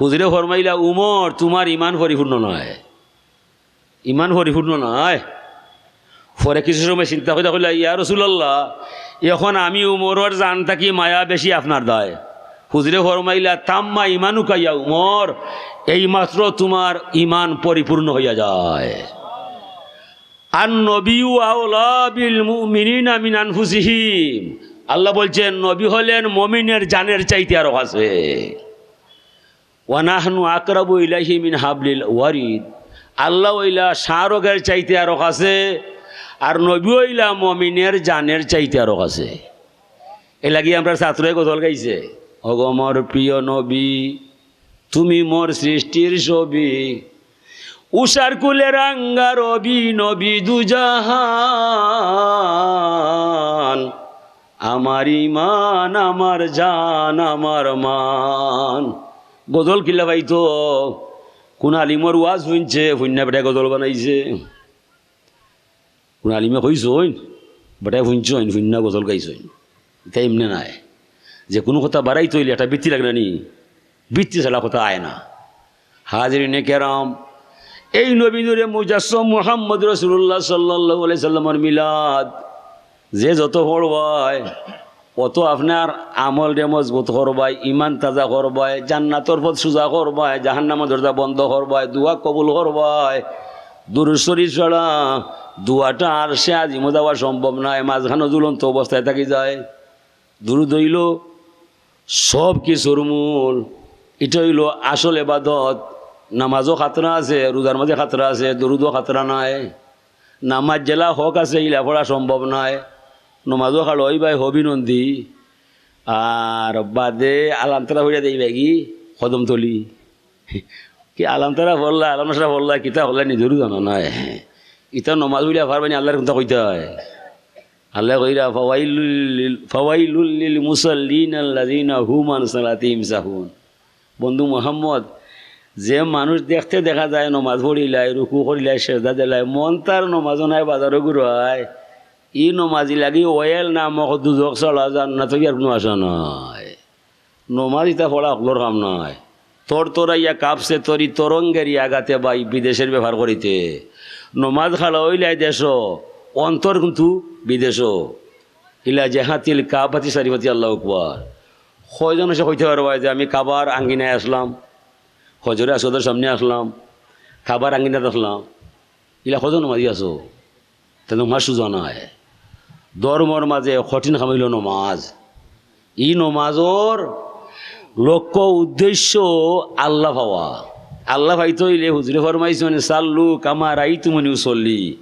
হুজুরে ফরমাইলা, "উমর, তুমার ইমান পরিপূর্ণ নায়, ইমান পরিপূর্ণ নায়।" পরে কিছু সময় চিন্তা করিয়া কইলা, "ইয়া রাসূলুল্লাহ, এখন আমি উমরর জান থাকি মায়া বেশি আপনার দায়।" হুজুরে ফরমাইলা, "তাম্মা ইমানুকা ইয়া উমর, এইমাত্র তুমার ইমান পরিপূর্ণ অইয়া যায়।" "আন নবিয়্যু আওলা বিল মুমিনিনা মিন আনফুসিহিম।" আল্লাহ বলছেন, নবী হলেন মমিনের জানের চাইতে আরো কাছে। "ওয়া নাহনু আকরাবু ইলাইহি মিন হাবলিল ওয়ারিদ।" আল্লাহ অইলা শাহরগের চাইতে আরো কাছে, আর নবী অইলা মমিনের জানের চাইতে আরো কাছে। এর লাগি আমরার ছাত্রয় গজল গাইছে, "ওগো মোর প্রিয় নবী, তুমি মোর সৃষ্টির ছবি, ঊষার কুলে রাঙ্গা রবি নবী দুজাহান, আমার ইমান, আমার জান, আমার মান।" গজল কিলা পাইতো? কুন আলিমর ওয়াজ হুনছে, হুনিয়া বেটায় গজল বানাইছে। কুন আলিমে কইছইন, বেটায় হুনছইন, হুনিয়া গজল গাইছইন। ইতা এমনে নায়। যে কুনু কথা বাড়াইতে অইলে একটা ভিত্তি লাগে না নি? ভিত্তি ছাড়া কথা আয় না। হাজিরিনে কেরাম, এই নবী নূরে মুজাসসম মুহাম্মদ রাসূলুল্লাহ সাল্লাল্লাহু আলাইহি সাল্লামর মিলাদ যে যত পড়বায়, অত আপনার আমলরে মজবুত করবায়, ইমান তাজা করবায়, জান্নাতর পথ সুজা করবায়, জাহান্নামর দরজা বন্ধ করবায়, দোয়া কবুল করবায়। দুরূদ শরীফ ছাড়া দোয়াটা আরশে আজিমো যাওয়া সম্ভব নায়, মাঝখানো ঝুলন্ত অবস্থায় থাকি যায়। দুরূদ অইলো সব কিছুর মূল, ইটা অইলো আসল এবাদত। নামাজও খাতরা আছে, রোজার মাঝে খাতরা আছে, দুরূদও খাতরা নাই। নামাজ যেলা হক আছে, ইলা পড়া সম্ভব নায়। নামাজও খাড়া অইবায় হবিনন্দী। আর বাদে আলামতারা পড়িয়া দেইবায় কি কদমতলি। কি আলামতারা পড়লা, আলাম নাশরা পড়লা, কিতা পড়লা, নিজরও জানা নাই। ইতা নমাজ পড়িয়া পারবানি, আল্লাহর কথা কইতায়। আল্লায় কইরা, "ফাওয়াইলুল লিল, ফাওয়াইলুল লিল মুসাল্লিন আল্লাযিনা হুম আন সালাতিহিম সাহুন।" বন্ধু মোহাম্মদ, যে মানুষ দেখতে দেখা যায় নমাজ পড়িলায়, রুকু করিলায়, সেজদা দিলায়, মন তার নমাজও নাই, বাজারও ঘুরায়, ই নমাজি লাগি ওয়েল নামক দুজখ ছাড়া জান্নাত অইবার কুনু আশা নাই। নমাজ ইতা পড়া হকলর কাম নায়। তরতরাইয়া কাঁপছে তরি তরঙ্গেরই আঘাতে ভাই বিদেশের ব্যাপার করিতে। নমাজ খাড়া অইলায় দেশো, অন্তর কিন্তু বিদেশো। ইলা জেহাতিল কাবাতি শরীফাতি, আল্লাহু আকবার। কয়জন এসে কইতে পারবায় যে আমি কাবার আঙ্গিনায় আসলাম, হজরে আসওয়াদর সামনে আসলাম, কাবার আঙ্গিনাত আসলাম? ইলা কয়জন নমাজি আছো? তে নমাজ সুজা নায়। ধর্মর মাঝে কঠিন কাম অইলো নমাজ। ই নমাজর লক্ষ্য উদ্দেশ্য আল্লাহ পাওয়া। আল্লাহ পাইতে অইলে হুজুরে ফরমাইছইন, "সাল্লু কামা রাইতুমুনি উসল্লি।"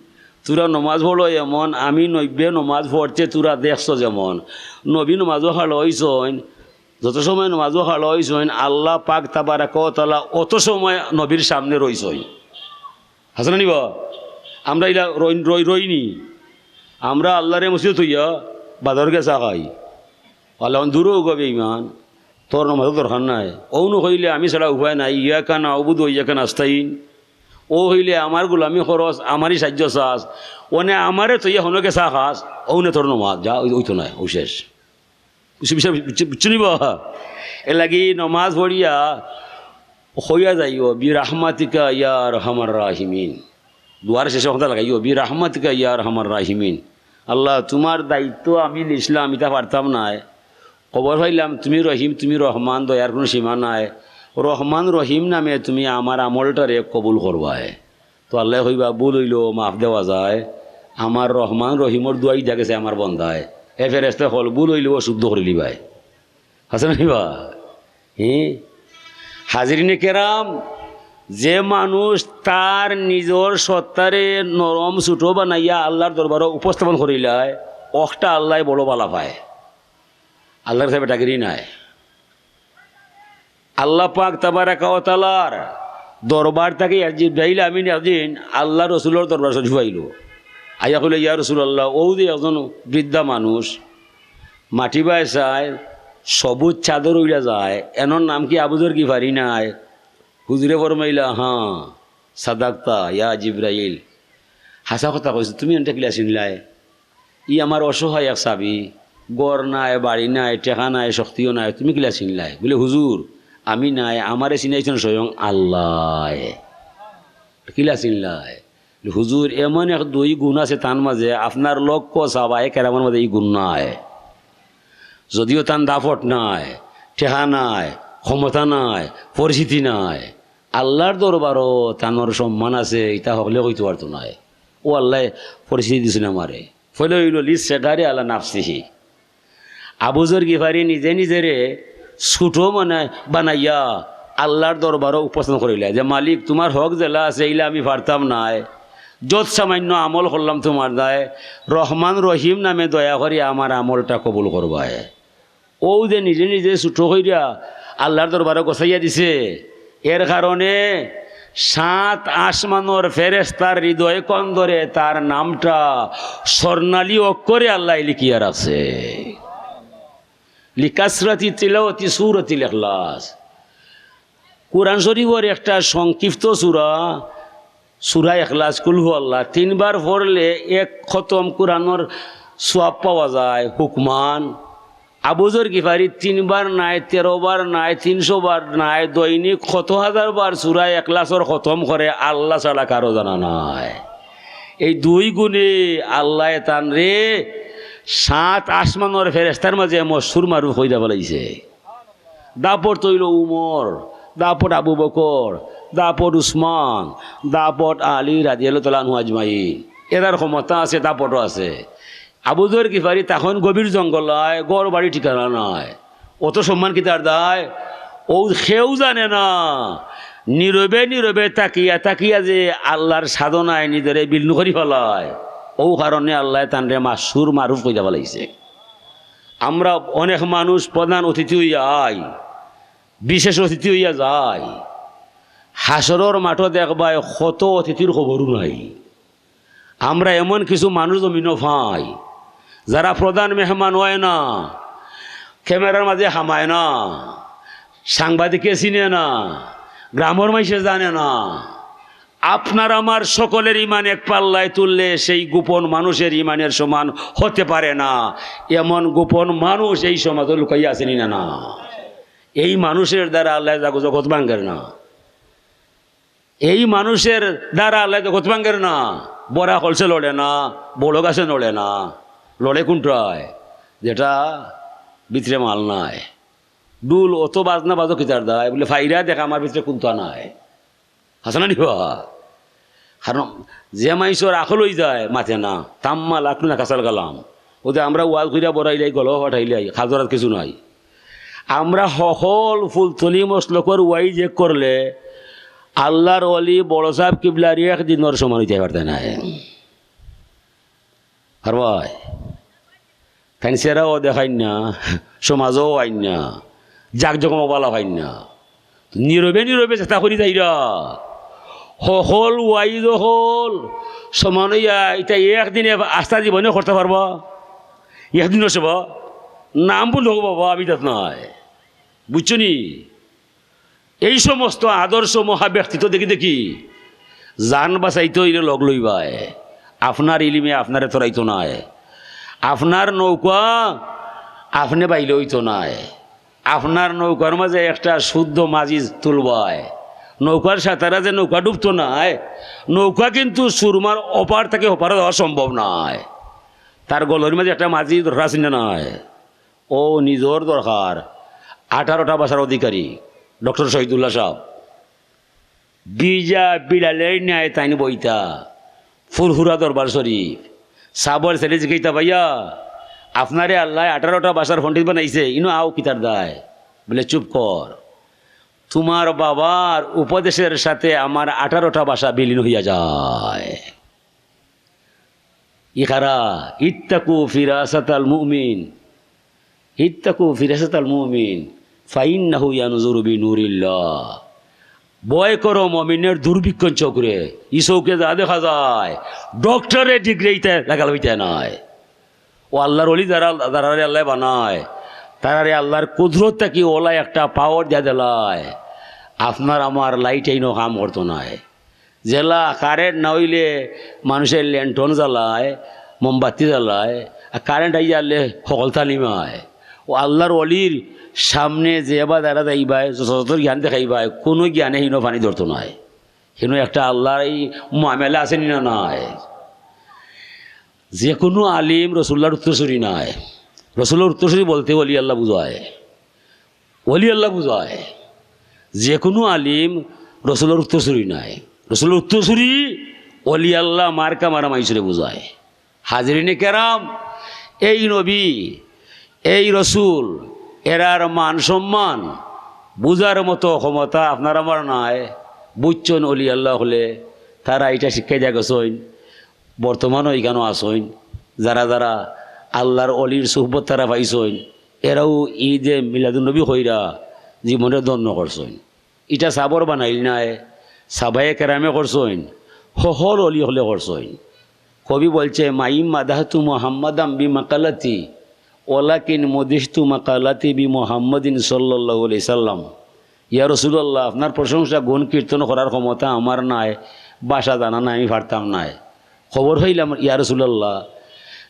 তুরা নমাজ পড়ো এমন, আমি নবীয়ে নমাজ পড়তে তুরা দেখছো যেমন। নবী নমাজও খাড়া অইছইন, যত সময় নমাজও খাড়া অইছইন, আল্লাহ পাক তাবারাকা ওয়া তাআলা অত সময় নবীর সামনে রইছইন। হাছা না নি বা? আমরা ইলা রই, রই, রইনি। আমরা আল্লাহরে মসজিদো থইয়া বাজারো গিয়া চা খাই। আল্লাহ দূরো গো বেঈমান, তোর নমাজর দরকার নাই। অউ নু কইলে আমি ছাড়া উপায় নাই, ইয়াকা না'বুদু ওয়া ইয়াকা নাস্তাইন। অউ কইলে আমার গোলামি করস, আমারই সাহায্য চাস, অনে আমারে থইয়া হনো গিয়া চা খাস, অউ নে তোর নমাজ, যা, অই, অইতো নায়, অউ শেষ। বুঝছো, বুঝছো, বুঝছো, বুঝছো নি বা? এর লাগি নমাজ পড়িয়া কইয়া যাইও, "বিরাহমাতিকা ইয়া আরহামার রাহিমিন।" দোয়ার শেষে কথা লাগাইও, "বিরাহমাতিকা ইয়া আরহামার রাহিমিন।" আল্লাহ, তুমার দায়িত্ব আমি নিছলাম, ইতা পারতাম নায়। খবর পাইলাম তুমি রহিম, তুমি রহমান, দয়ার কুনু সীমা নাই। রহমান রহিম নামে তুমি আমার আমলটারে কবুল করবায়। তো আল্লায় কইবা, "ভুল অইলো, মাফ দেওয়া যায়।" আমার রহমান রহিমর দোয়াই দিয়া গেছে আমার বন্দায়। এ ফেরেস্তা অকল, ভুল অইলেও শুদ্ধ করিলিবায়। হাছা না নি বা? হি? হাজিরিনে কেরাম, যে মানুষ তার নিজর সত্তারে নরম ছোট বানাইয়া আল্লাহর দরবারো উপস্থাপন করিলায়, অখটা আল্লায় বড় বালা পায়। আল্লাহর কাছে বেটাগিরি নাই। আল্লাহ পাক তাবারাকা ওয়া তাআলার দরবার থাকি এক জিব্রাইল আমিন একদিন আল্লাহ রসুলর দরবার শরীফ আইলো। আইয়া কইলো, "ইয়া রাসূলুল্লাহ, অউ যে একজন বৃদ্ধা মানুষ, মাটি বায় চায়, সবুজ চাদর উড়া যায়, এনর নাম কি আবু যর গিফারি নায়?" হুজুরে ফরমাইলা, "হ্যাঁ, সাদাক্তা ইয়া জিব্রাইল, হাছা কথা কইছো, তুমি এনরে কিলা চিনলায়?" "ই আমার অসহায় এক সাবি, ঘর নাই, বাড়ি নাই, টেকা নাই, শক্তিও নাই, তুমি কিলা চিনলায়?" বলে, "হুজুর, আমি নায়, আমারে চিনাইছইন স্বয়ং আল্লায়।" "কিলা চিনলায়?" বলে, "হুজুর, এমন এক দুই গুণ আছে তান মাঝে, আপনার লক্ষ সাহাবায়ে কেরামর মাঝে ই গুণ নাই। যদিও তান দাপট নাই, টেকা নাই, ক্ষমতা নাই, পরিচিতি নাই, আল্লাহর দরবারো তানর সম্মান আছে, ইতা হকলে কইতো পারতো নায়। অউ আল্লায় পরিচিতি দিছইন আমারে।" ফলে অইলো লিস সেগারে আলা নাফসিহি। আবু যর গিফারি নিজে নিজেরে ছোট মানে বানাইয়া আল্লাহর দরবারো উপস্থাপন করিলা যে, "মালিক, তুমার হক যেলা আছে, ইলা আমি পারতাম নায়। যত সামান্য আমল করলাম তুমার দায়, রহমান রহিম নামে দয়া করি আমার আমলটা কবুল করবায়।" অউ যে নিজে নিজে ছোট কইরা আল্লাহর দরবারো গছাইয়া দিছে, এর কারণে সাত আসমানর ফেরেস্তার হৃদয় কন্দরে তার নামটা স্বর্ণালী অক্ষরে আল্লায় লিখিয়া রাখছে। লিকাসরাতি তিলাওয়াতি সূরাতিল ইখলাস। কোরআন শরীফর একটা সংক্ষিপ্ত সূরা, সূরা ইখলাস, কুল হু আল্লাহ, তিনবার পড়লে এক খতম কোরআনর সওয়াব পাওয়া যায়, হুকমান। আবু যর গিফারি তিনবার নায়, তেরো বার নায়, তিনশো বার নায়, দৈনিক কত হাজার বার সূরা ইখলাসর খতম করে, আল্লাহ ছাড়া কারো জানা নাই। এই দুই গুণে আল্লায় তানরে সাত আসমানর ফেরেস্তার মাঝে মশহুর মারুফ কইরা ফালাইছে। দাপট অইলো উমর, দাপট আবু বকর, দাপট উসমান, দাপট আলী রাদিয়াল্লাহু তাআলা আনহু আজমাইন। এরার ক্ষমতা আছে, দাপটও আছে। আবু যর গিফারি তখন গভীর জঙ্গলায়, ঘর বাড়ি ঠিকানা নাই। অত সম্মান কিতার দায়? অউ কেউ জানে না। নীরবে নীরবে থাকিয়া থাকিয়া যে আল্লাহর সাধনায় নিজরে বিলীন করি ফালায়, অউ কারণে আল্লায় তানরে মশহুর মারুফ কইরা ফালাইছে। আমরা অনেক মানুষ প্রধান অতিথি অইয়া আই, বিশেষ অতিথি অইয়া যাই। হাশরর মাঠো দেখবায় কত অতিথির খবরও নাই। আমরা এমন কিছু মানুষ জমিনো পাই, যারা প্রধান মেহমান অয় না, ক্যামেরার মাঝে হামায় না, সাংবাদিকে চিনে না, গ্রামর মাইনষে জানে না। আপনার আমার সকলের ইমান এক পাল্লায় তুললে সেই গোপন মানুষের ইমানের সমান হতে পারে না। এমন গোপন মানুষ এই সমাজো লুকাইয়া আছে নি না? না, এই মানুষের দ্বারা আল্লায় জগৎ ভাঙ্গের না। এই মানুষের দ্বারা আল্লায় জগৎ ভাঙ্গের না। বড়া কলসে লড়ে না, বড় গাছে নড়ে না। লড়ে কুনটায়? যেটা ভিতরে মাল নাই। ঢুল অত বাজনা বাজো কিতার দায়? বুলে, "ফাইরা দেখ আমার ভিতরে কুন্তা নাই।" হাছা না নি বা? কারণ যে মাইনষর আকল অইযায়, মাতে না। তাম্মাল আকলুন আকাসাল কালাম। অউ যে আমরা ওয়াজ কইরা বড়াইলাই, গলা ফাটাইলাই, খাজরাত কিছু নাই। আমরা হকল ফুলতলি মসলকর ওয়াইজ এক করলে আল্লার অলি বড় ছাব কিবলার এক দিনর সমান অইতে পারতা নায়। আর ভাই, তাইন চেহারাও দেখাইন না, সমাজও আইন না, জাকজমক বালা পাইন না। নীরবে নীরবে চেষ্টা করি যাইরা। হকল ওয়াইজ অকল সমান অইয়া ইতা একদিনে আস্তা জীবনে করতা পারবা? একদিনও সেবা নাম ভুল হোক বাবা, আমি তাত নাই। বুঝছো নি? এই সমস্ত আদর্শ মহা ব্যক্তিত্ব দেখি দেখি জান বাঁচাইতে অইলে লগ লইবায়। আপনার ইলিমে আপনারে তরাইতো নায়, আপনার নৌকা আপনে বাইলে অইতো নায়, আপনার নৌকার মাঝে একটা শুদ্ধ মাঝি তুলবায়। নৌকার সাঁতারা যে নৌকা ডুবতো নায়, নৌকা কিন্তু সুরমার ওপার থাকি ওপারে যাওয়া সম্ভব নায়। তার গলর মাঝে একটা মাঝি দরকার আছে না নায়? অউ নিজর দরকার। আঠারোটা ভাষার অধিকারী ডক্টর শহীদুল্লাহ সাব। ভিজা বিড়ালর ন্যায় তাইন বইতা ফুরফুরা দরবার শরীফ। সাবর ছেলে জিকাইতা, "ভাইয়া, আপনারে আল্লায় আঠারোটা ভাষার পণ্ডিত বানাইছে, ইনো আও কিতার দায়?" বুলে, "চুপ কর, তুমার বাবার উপদেশের সাথে আমার আঠারোটা ভাষা বিলীন অইয়া যায়।" ই কারা? ইত্তাকু ফিরাসাতাল মুমিন, ইত্তাকু ফিরাসাতাল মুমিন, ফাইন্নাহু ইয়ানজুরু বিনুরিল্লাহ। ভয় করো মুমিনের দূরবীক্ষণ চোখরে। ই চোখে যা দেখা যায়, ডক্টরেট ডিগ্রি ইতা লাগাল অইতে নায়। অউ আল্লার অলি যারা, যারারে আল্লায় বানায়, তারারে আল্লার কুদরত থাকি অলা একটা পাওয়ার দিয়া দিলায়, আপনার আমার লাইট এইনও কাম করতো নায়। যেলা কারেন্ট না অইলে মানষে ল্যান্টন জ্বালায়, মোমবাতি জ্বালায়, আর কারেন্ট আইয়া আইলে হকলতা নিমায়। অউ আল্লার অলির সামনে যেবা যারা যাইবায়, যত যত জ্ঞান দেখাইবায়, কুনু জ্ঞানে হিনো পানি ধরতো নায়। হিনো একটা আল্লার ই মামেলা আছে নি না নায়? যেকুনু আলিম রসুল্লার উত্তরসূরি নায়। রসুল্লার উত্তরসূরি বলতে অলি আল্লাহ বুঝায়। অলি আল্লাহ বুঝায়। যেকুনু আলিম রসুল্লার উত্তরসূরি নায়। রসুল্লার উত্তরসূরি অলি আল্লাহ মার্কা মারা মাইনষরে বুঝায়। হাজিরিনে কেরাম, এই নবী, এই রসুল, এরার মান সম্মান বুঝার মতো ক্ষমতা আপনার আমার নায়। বুঝছইন অলি আল্লাহ অকলে, তারা ইটা শিক্ষা দিয়া গেছইন। বর্তমানও ইখানো আছইন, যারা যারা আল্লার অলির সুহবত তারা পাইছইন, এরাও ইদে মিলাদুন নবী কইরা জীবনরে ধন্য করছইন। ইটা সাবর বানাইল নায়, সাহাবায়ে কেরামে করছইন, হকল অলি অকলে করছইন। কবি বলছে, "মাইম মাদাহতু মুহাম্মাদাম বি মাকালাতি, ওয়ালাকিন মদিহতু মাকালাতি বি মুহাম্মাদিন সাল্লাল্লাহু আলাইহি সাল্লাম।" ইয়া রাসূলুল্লাহ, আপনার প্রশংসা গুণ কীর্তন করার ক্ষমতা আমার নাই, ভাষা জানা নাই, আমি পারতাম নায়। খবর পাইলাম, ইয়া রাসূলুল্লাহ,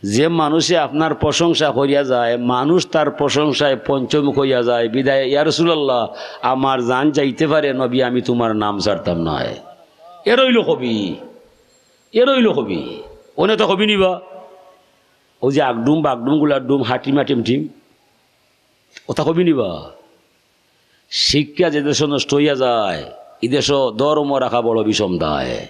যে মানুষে আপনার প্রশংসা করিয়া যায়, মানুষ তার প্রশংসায় পঞ্চমুখ অইয়া যায়। বিদায়, ইয়া রাসূলুল্লাহ, আমার জান যাইতে পারে, নবী, আমি তুমার নাম ছাড়তাম নায়। এর অইলো কবি, এর অইলো কবি। অনে তো কবি নি বা, অউ যে আগডুম, বাগডুম, গুলার ডুম, হাটিম, হাটিম, টিম, অতা কবি নি বা। শিক্ষা যে দেশো নষ্ট অইয়া যায়, ই দেশো ধর্ম রাখা বড় বিষম দায়।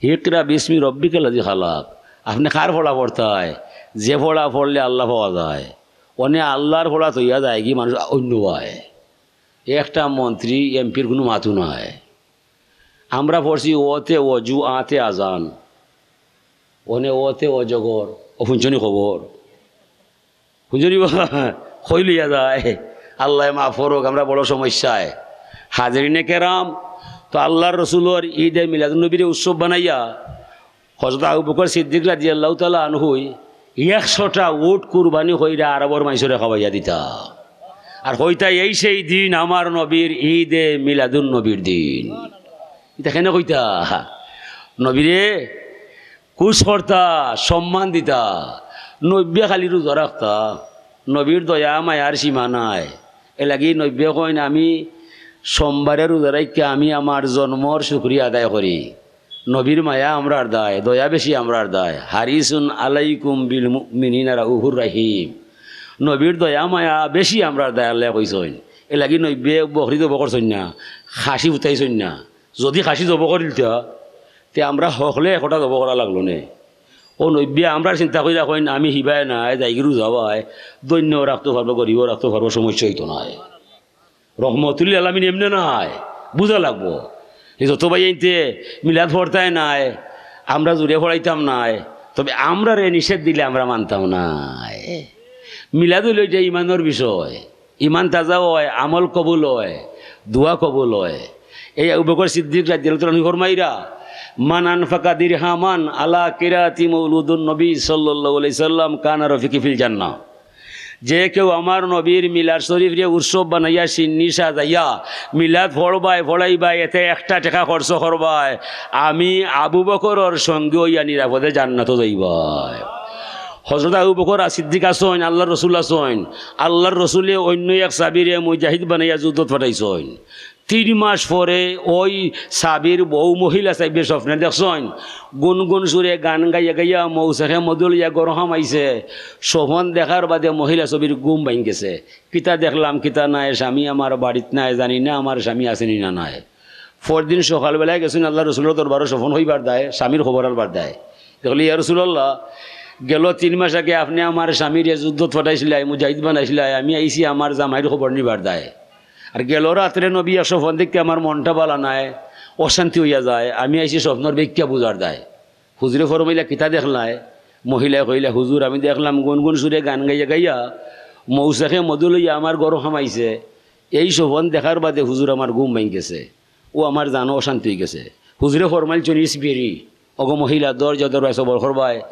ইকরা বিসমি রব্বিকাল্লাযী খালাক। আপনে কার পড়া পড়তায়? যে পড়া পড়লে আল্লাহ পাওয়া যায়। অনে আল্লার পড়া থইয়া যায়গি মানুষ অইন্য অয়। একটা মন্ত্রী, এমপির কুনু মাতু নাই। আমরা পড়ছি অতে অজু, আতে আজান। অনে অতে অজগর, অউ হুনছনি খবর? হুনছনি বা? কই লইয়া যায়। আল্লায় মাফ করউক, আমরা বড় সমস্যায়। হাজিরিনে কেরাম, তো আল্লার রসুলর ইদে মিলাদুন নবীরে উৎসব বানাইয়া হযরত আবু বকর সিদ্দিক রাদিয়াল্লাহু তাআলা আনহুই একশোটা উট কুরবানি কইরা আরবর মানষরে খাওয়াইয়া দিতা। আর কইতা, "এই সেই দিন আমার নবীর ঈদে মিলাদুন নবীর দিন।" ইতা কেনে কইতা? নবীরে খুশ করতা, সম্মান দিতা। নবীয়ে খালি রোজা রাখতা। নবীর দয়া মায়ার সীমা নাই। এরলাগি নবীয়ে কইন, "আমি সোমবারে রোজা রাখিয়া আমি আমার জন্মর শুকরিয়া আদায় করি।" নবীর মায়া আমরার দায়, দয়া বেশি আমরার দায়। "হারিসুন আলাইকুম বিল মুমিনিনা রাউফুর রাহিম।" নবীর দয়া মায়া বেশি আমরার দায়, আল্লায় কইছইন। এরলাগি নবীয়ে বকরি জবো করছইন না, খাসি ফুটাইছইন না। যুদি খাসি জবো করিলতা, তে আমরা হকলে একটা জবো করা লাগলো নে। অউ নবীয়ে আমরার চিন্তা কইরা কইন, "আমি হিবায় নায়, যাইগি রোজাবায়, ধইন্যও রাখতো পারবো, গরিবও রাখতো পারবো, সমস্যা অইতো নায়।" রহমতুল্লিল আলামিন এমনে নায়, বুঝা লাগবো। এই যত ভাইয়াইন্তে মিলাদ পড়তায় নায়, আমরা জুরে পড়াইতাম নায়, তবে আমরারে নিষেধ দিলে আমরা মানতাম নায়। মিলাদ অইলো ইটা ইমানর বিষয়, ইমান তাজা অয়, আমল কবুল অয়, দোয়া কবুল অয়। এই আবু বকর সিদ্দিক রাদিয়াল্লাহু তাআলা আনহু ফরমাইরা, "মান আনফাকা দিরহামান আলা কিরাতি মাউলুদুন নবী সাল্লাল্লাহু আলাইহি সাল্লাম কানা রফিকি ফিল জান্নাহ।" যে কেউ আমার নবীর মিলাদ শরীফরে উৎসব বানাইয়া, শিন্নি সাজাইয়া, মিলাদ পড়বায়, পড়াইবায়, এতে একটা টেকা খরচ করবায়, আমি আবু বকরর সঙ্গী অইয়া নিরাপদে জান্নাতো যাইবায়। হযরত আবু বকর আর সিদ্দিক আছইন, আল্লার রসুল আছইন, আল্লার রসুলে অইন্য এক সাহাবীরে মুজাহিদ বানাইয়া যুদ্ধত পাঠাইছইন। তিন মাস পরে অউ সাহাবীর বউ মহিলা সাহাবীয়ে স্বপ্নে দেখছইন, গুনগুন সুরে গান গাইয়া গাইয়া মৌসেখে মধু লইয়া ঘরো হামাইছে। স্বপন দেখার বাদে মহিলা সাহাবীর ঘুম ভাঙ্গি গেছে। "কিতা দেখলাম, কিতা নায়, স্বামী আমার বাড়িত নায়, জানি না আমার স্বামী আছেনি না নায়।" পরদিন সকালবেলায় গেছইন আল্লার রসুলর দরবারো স্বপন কইবার দায়, স্বামীর খবর আনবার দায়। দেখইন, "ইয়া রাসুলাল্লাহ, গেল তিন মাস আগে আপনে আমার স্বামীরে যুদ্ধত পাঠাইছিলায়, মুজাহিদ বানাইছিলায়, আমি আইছি আমার জামাইর খবর নিবার দায়।" আর গেল রাত্রে নবীয়ে স্বপন দেখিয়া আমার মনটা ভালা নায়, অশান্তি অইয়া যায়, আমি আইছি স্বপ্নর ব্যাখ্যা বুঝার দায়। হুজুরে ফরমাইলা, "কিতা দেখলায়?" মহিলায় কইলা, "হুজুর, আমি দেখলাম গুনগুন সুরে গান গাইয়া গাইয়া মৌসেখে মধু লইয়া আমার ঘরো হামাইছে। এই স্বপন দেখার বাদে হুজুর আমার ঘুম ভাঙ্গি গেছে, অউ আমার জানো অশান্তি অইগেছে।" হুজুরে ফরমাইছইন, "ইসবিরি, ওগো মহিলা, ধৈর্য ধরবায়, সবর করবায়।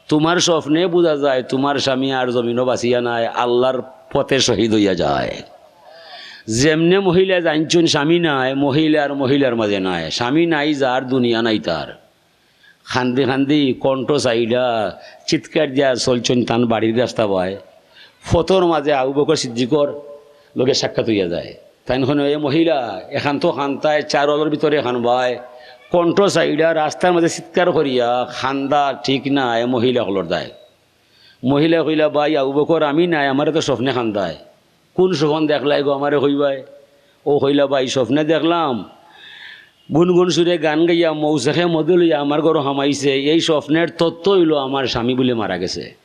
তুমার স্বপ্নে বুঝা যায় তুমার স্বামী আর জমিনো বাঁচিয়া নাই, আল্লার পথে শহীদ অইয়া যায়।" যেমনে মহিলায় জানছইন স্বামী নাই, মহিলা আর মহিলার মাঝে নাই, স্বামী নাই যার, দুনিয়া নাই তার। কান্দি কান্দি কণ্ঠ ছাড়িয়া চিৎকার দিয়া চলছইন তান বাড়ির রাস্তা বায়। পথর মাঝে আবু বকর সিদ্দিকর লগে সাক্ষাৎ অইয়া যায়। তাইন কইন, "এ মহিলা, এখান তো কান্দায়, চার ওয়ালর ভিতরে কানবায়, কণ্ঠ ছাড়িয়া রাস্তার মাঝে চিৎকার করিয়া কান্দা ঠিক নায়, এ মহিলা অকলর দায়।" মহিলায় কইলা, "ভাই আবু বকর, আমি নায়, আমারে তো স্বপ্নে কান্দায়।" "কুন স্বপন দেখলায় গো, আমারে কইবায়?" অউ কইলা, "ভাই, স্বপ্নে দেখলাম গুনগুন সুরে গান গাইয়া মৌসেখে মধু লইয়া আমার ঘরো হামাইছে। এই স্বপ্নের তথ্য অইলো আমার স্বামী বুলে মারা গেছে।"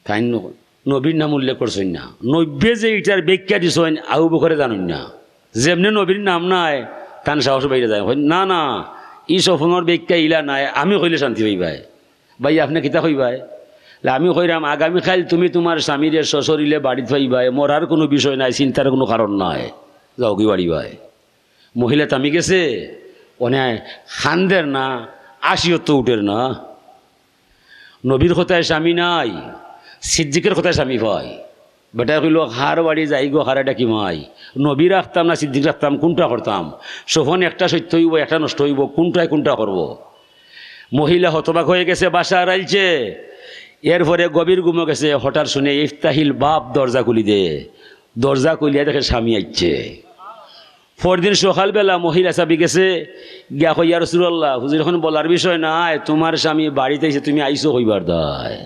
তাইন ন-, নবীর নাম উল্লেখ করছইন না। নবীয়ে যে ইটার ব্যাখ্যা দিছইন, আবু বকরে জানইন না। যেমনে নবীর নাম নাই, তান সাহস বাইরে যায়। কইন, "না, না, ই স্বপ্নর ব্যাখ্যা ইলা নায়, আমি কইলে শান্তি পাইবায়।" "ভাই, আপনে কিতা কইবায়?" "লে আমি কইরাম, আগামীকাইল তুমি তুমার স্বামীরে সশরীরে বাড়িত পাইবায়, মরার কুনু বিষয় নাই, চিন্তার কুনু কারণ নাই, যাওগি বাড়িবায়।" মহিলা থামি গেছে, অনে কান্দের না, হাসিও তো উঠের না। নবীর কথায় স্বামী নাই, সিদ্দিকের কথায় স্বামী পাই। বেটায় কইলো, "কার বাড়ি যাই গো, কারে ডাকি মাই? নবী রাখতাম না সিদ্দিক রাখতাম, কুনটা করতাম? স্বপন একটা সত্য অইবো, একটা নষ্ট অইবো, কুনটায় কুনটা করবো?" মহিলা হতবাক অইয়া গেছে, বাসা হারাইলছে। এরপরে গভীর ঘুমো গেছে, হঠাৎ শুনে, "ইফতাহিল বাব, দরজা খুলি দে।" দরজা খুলিয়া দেখে স্বামী আইছে। পরদিন সকালবেলা মহিলা চাবি গেছে, গিয়া কয়, "ইয়া রাসুলাল্লাহ, হুজুর, অখন বলার বিষয় নায়, তুমার স্বামী বাড়িত আইছে, তুমি আইছো কইবার দায়।"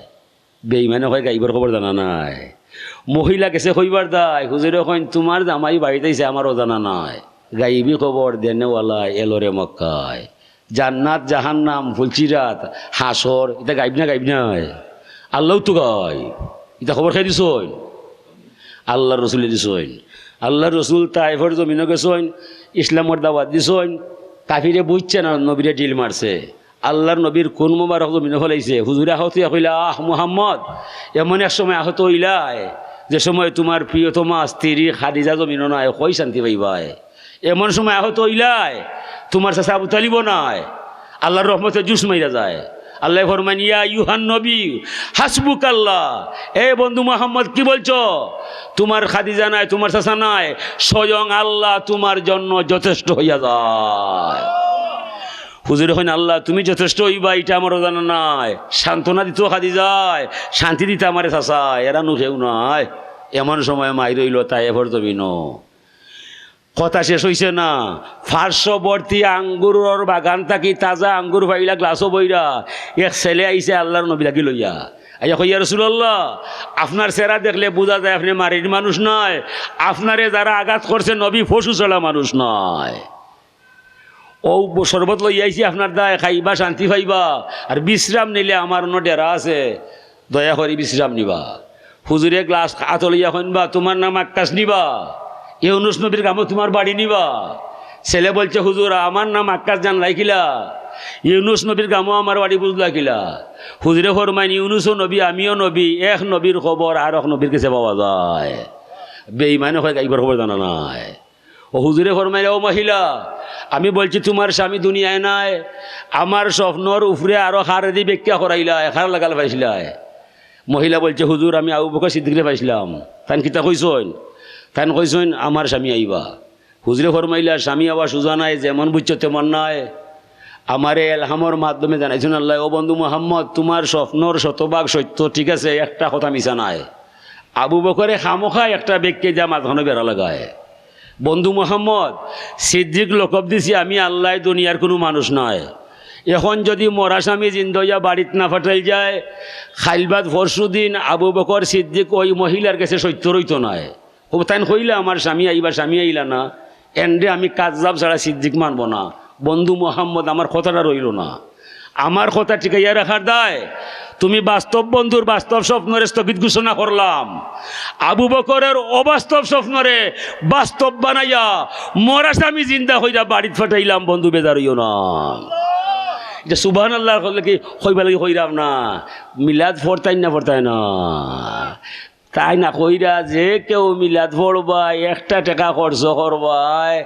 বেইমানে কয়, "গাইবর খবর জানা নাই।" মহিলা গেছে কইবার দায়, হুজুরে কইন, "তুমার জামাই বাড়িত আইছে, আমারও জানা নাই।" গাইবি খবর দেনেওয়ালা এলো রে মক্কায়। জান্নাত, জাহান্নাম, ফুলসিরাত, হাশর, ইতা গাইব না, গাইব নায়? আল্লাও তো গাইব। ইতা খবর কে দিছইন? আল্লার রসুলে দিছইন। আল্লার রসুল তায়েফর জমিনো গেছইন, ইসলামর দাওয়াত দিছইন। কাফিরে বুঝছে না, নবীরে ঢিল মারছে। আল্লার নবীর খুন মোবারক জমিনো ফালাইছে। হুজুরে আহত অইয়া কইলা, "আহ মুহাম্মদ, এমন এক সময় আহত অইলায়, যে সময় তুমার প্রিয়তমা স্ত্রী খাদিজা জমিনো নাই, কই শান্তি পাইবায়?" এমন সময় আহত অইলায়, তুমার চাচা আবু তালিবও নাই। আল্লাহর রহমতে জুশ মাইরা যায়। আল্লায় ফরমাইন, "ইয়া আইয়ুহান নবী, হাসবুকাল্লাহ।" এ বন্ধু মোহাম্মদ, কি বলছো? তুমার খাদিজা নায়, তুমার চাচা নায়, স্বয়ং আল্লাহ তুমার জন্য যথেষ্ট হইয়া যায়। হুজুরে কইন, "আল্লাহ, তুমি যথেষ্ট অইবা, ইটা আমারও জানা নাই।" সান্ত্বনা দিত খাদিজায়, শান্তি দিতা আমারে চাচায়, এরা নু কেউ নাই। এমন সময় মাইর অইলো তায়েফর জমিনো। কথা শেষ অইছে না। পার্শ্ববর্তী আঙ্গুরর বাগান থাকি তাজা আঙ্গুর পাইলা গ্লাসো বইরা, এক ছেলে আইছে আল্লাহর নবীর লাগি লইয়া। আইয়া কই, "ইয়া রাসূলুল্লাহ, আপনার চেহারা দেখলে বুঝা যায় আপনে মাটির মানুষ নায়, আপনারে যারা আঘাত করছে নবী পশু ছাড়া মানুষ নায়।" অউ ব-, শরবত লইয়া আইছি আপনার দায়, খাইবা শান্তি পাইবা, আর বিশ্রাম নিলে আমার অন্য ডেরা আছে, দয়া করি বিশ্রাম নিবা। হুজুরে গ্লাস আতো লইয়া কইন, "বা, তুমার নাম আক্কাস নি বা? ইউনুস নবীর গামো তুমার বাড়ি নি বা?" ছেলে বলছে, "হুজুর, আমার নাম আক্কাস জানলায় কিলা? ইউনুস নবীর গামো আমার বাড়ি বুঝলা কিলা?" হুজুরে ফরমাইন, "ইউনুসও নবী, আমিও নবী, এক নবীর খবর আরক নবীর গেছে পাওয়া যায়।" বেঈমানে কয়, "গাইবর খবর জানা নাই।" ও হুজুরে ফরমাইলা, "ও মহিলা, আমি বলছি তুমার স্বামী দুনিয়ায় নাই, আমার স্বপ্নর উপরে আরো কারেদি ব্যাখ্যা করাইলায়, কার লাগাল পাইছিলায়?" মহিলা বলছে, "হুজুর, আমি আবু বকর সিদ্দিকরে পাইছিলাম।" তাইন কিতা কইছইন? তাইন কইছইন, "আমার স্বামী আইবা।" হুজুরে ফরমাইলা, "স্বামী আওয়া সুজা নায়, যেমন বুঝছো তেমন নায়। আমারে এলহামর মাধ্যমে জানাইছইন আল্লায়, ও বন্ধু মুহাম্মদ, তুমার স্বপ্নর শতভাগ সত্য, ঠিক আছে, একটা কথা মিছা নায়।" আবু বকরে খামোখা একটা ব্যাখ্যা দিয়া মাঝখানো বেড়া লাগায়। বন্ধু মোহাম্মদ, সিদ্দিক লকব দিছি আমি আল্লায়, দুনিয়ার কুনু মানুষ নায়। এখন যুদি মরা স্বামী জিন্দা অইয়া বাড়িত না পাঠাইল যায়, কাইল বাদ পরশু দিন আবু বকর সিদ্দিক ওই মহিলার গেছে সত্য রইতো নায়। ও তাইন কইলা, "আমার স্বামী আইবা, স্বামী আইলা না, এনরে আমি কাজ্জাব ছাড়া সিদ্দিক মানবো না।" বন্ধু মোহাম্মদ, আমার কথাটা রইলো না। আমার কথা টিকাইয়া রাখার দায়। তুমি বাস্তব বন্ধুর বাস্তব স্বপ্নরে স্থগিত ঘোষণা করলাম, আবু বকরের অবাস্তব স্বপ্নরে বাস্তব বানাইয়া মরা স্বামী জিন্দা কইরা বাড়িত পাঠাইলাম। বন্ধু, বেজার অইও না। ইটা সুবহানাল্লাহ কইলে কি কইবার লাগি কইরাম না, মিলাদ পড়তায় না, পড়তায় না। তাই না কইরা যে কেউ মিলাদ পড়বায়, একটা টেকা খরচ করবায়,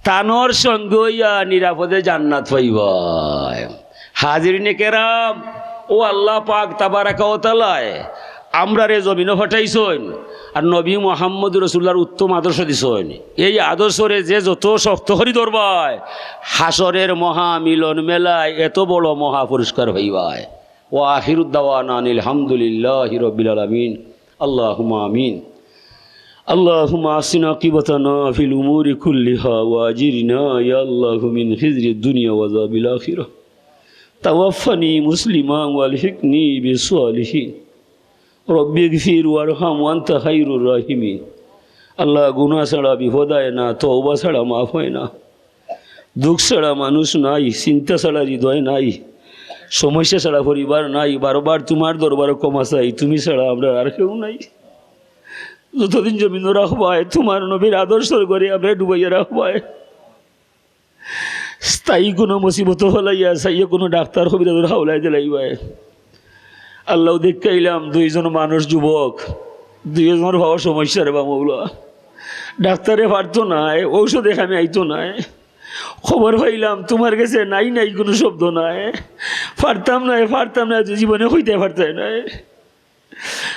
তানর সঙ্গে অইয়া নিরাপদে জান্নাত পাইবায়। হাজিরিনে কেরাম, ও আল্লাহ পাক তাবারাকা ওয়া তাআলায় আমরারে জমিনো পাঠাইছইন, আর নবী মুহাম্মদ রাসূলুল্লাহর উত্তম আদর্শ দিছইন। এই আদর্শরে যে যত শক্ত করি ধরবায়, হাশরের মহা মিলন মেলায় এত বড় মহা পুরস্কার পাইবায়। ওয়া আখিরু দাওয়ানা আনিল হামদুলিল্লাহি রাব্বিল আলামিন। আল্লাহুম্মা আমিন। اللهم أحسن عاقبتنا في الأمور كلها وأجرنا يا الله من خزي الدنيا وعذاب الآخرة. توفني مسلما وألحقني بالصالحين. رب اغفر وارحم وأنت خير الراحمين. আল্লাহ, গুনাহ ছাড়া বিপদ আয় না, তওবা ছাড়া মাফ হয় না। দুঃখ ছাড়া মানুষ নাই, চিন্তা ছাড়া হৃদয় নাই, সমস্যা ছাড়া পরিবার নাই। বারবার তুমার দরবারে ক্ষমা চাই, তুমি ছাড়া আমরার আর কেউ নাই। যতদিন জমিনো রাখবায়, তুমার নবীর আদর্শর ঘরে আমরারে ডুবাইয়া রাখবায়। স্থায়ী কুনু মুসিবতো ফালাইয়া, স্থায়ী কুনু ডাক্তার কবিরাজর হাওলায় দিলাইবায়। আল্লাহ, দেখাইলাম দুইজন মানুষ যুবক, দুইজনর পাওর সমস্যা রে বা মৌলা। ডাক্তারে পারতো নায়, ঔষধে কামে আইতো নায়। খবর পাইলাম তুমার গেছে নাই নাই কুনু শব্দ নাই। পারতাম নায়, পারতাম নায়, জীবনে কইতায় পারতায় নায়।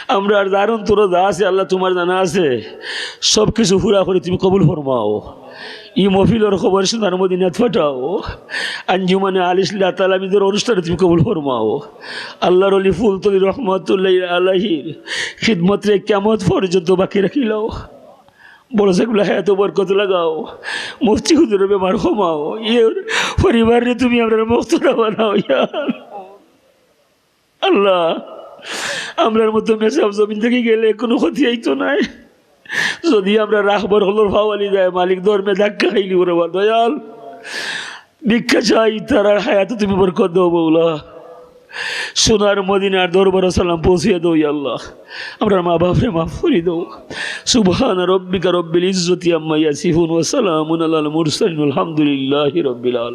আমরার যার অন্তরো যা আছে আল্লাহ তুমার জানা আছে, সব কিছু পুরা করি তুমি কবুল ফরমাও। ই মহফিলর খবর সোনার মদিনাত পাঠাও, আঞ্জুমানে আলিস লিল্লাহ তালামিদের অনুষ্ঠানে তুমি কবুল ফরমাও। আল্লাহর অলি ফুলতলি রহমতুল্লাহ আলাইহির খিদমতরে কিয়ামত পর্যন্ত বাকি রাখিলাও। বড় সাহেব হায়াতো বরকত লাগাও, মুফতি হুজুরর বেমার কমাও, এর পরিবাররে তুমি আমরার মুক্তদা বানাও ইয়া আল্লাহ। আমরার মতো মেসাব জমিন থাকি গেলে কুনু ক্ষতি অইতো নায়। যুদি আমরার রাখবর হকলর ফাওয়ালি যায়, মালিক ধর্মে ধাক্কা খাইলি ওরে বা দয়াল। ভিক্ষা চাই, তারার হায়াতো তুমি বরকত দেও মৌলা। সোনার মদিনার দরবারো সালাম পৌঁছিয়া দেও ইয়া আল্লাহ। আমরার মা বাপরে মাফ করি দেও। سبحان ربك رب العزة عما يصفون وسلام على المرسلين والحمد لله رب العالمين.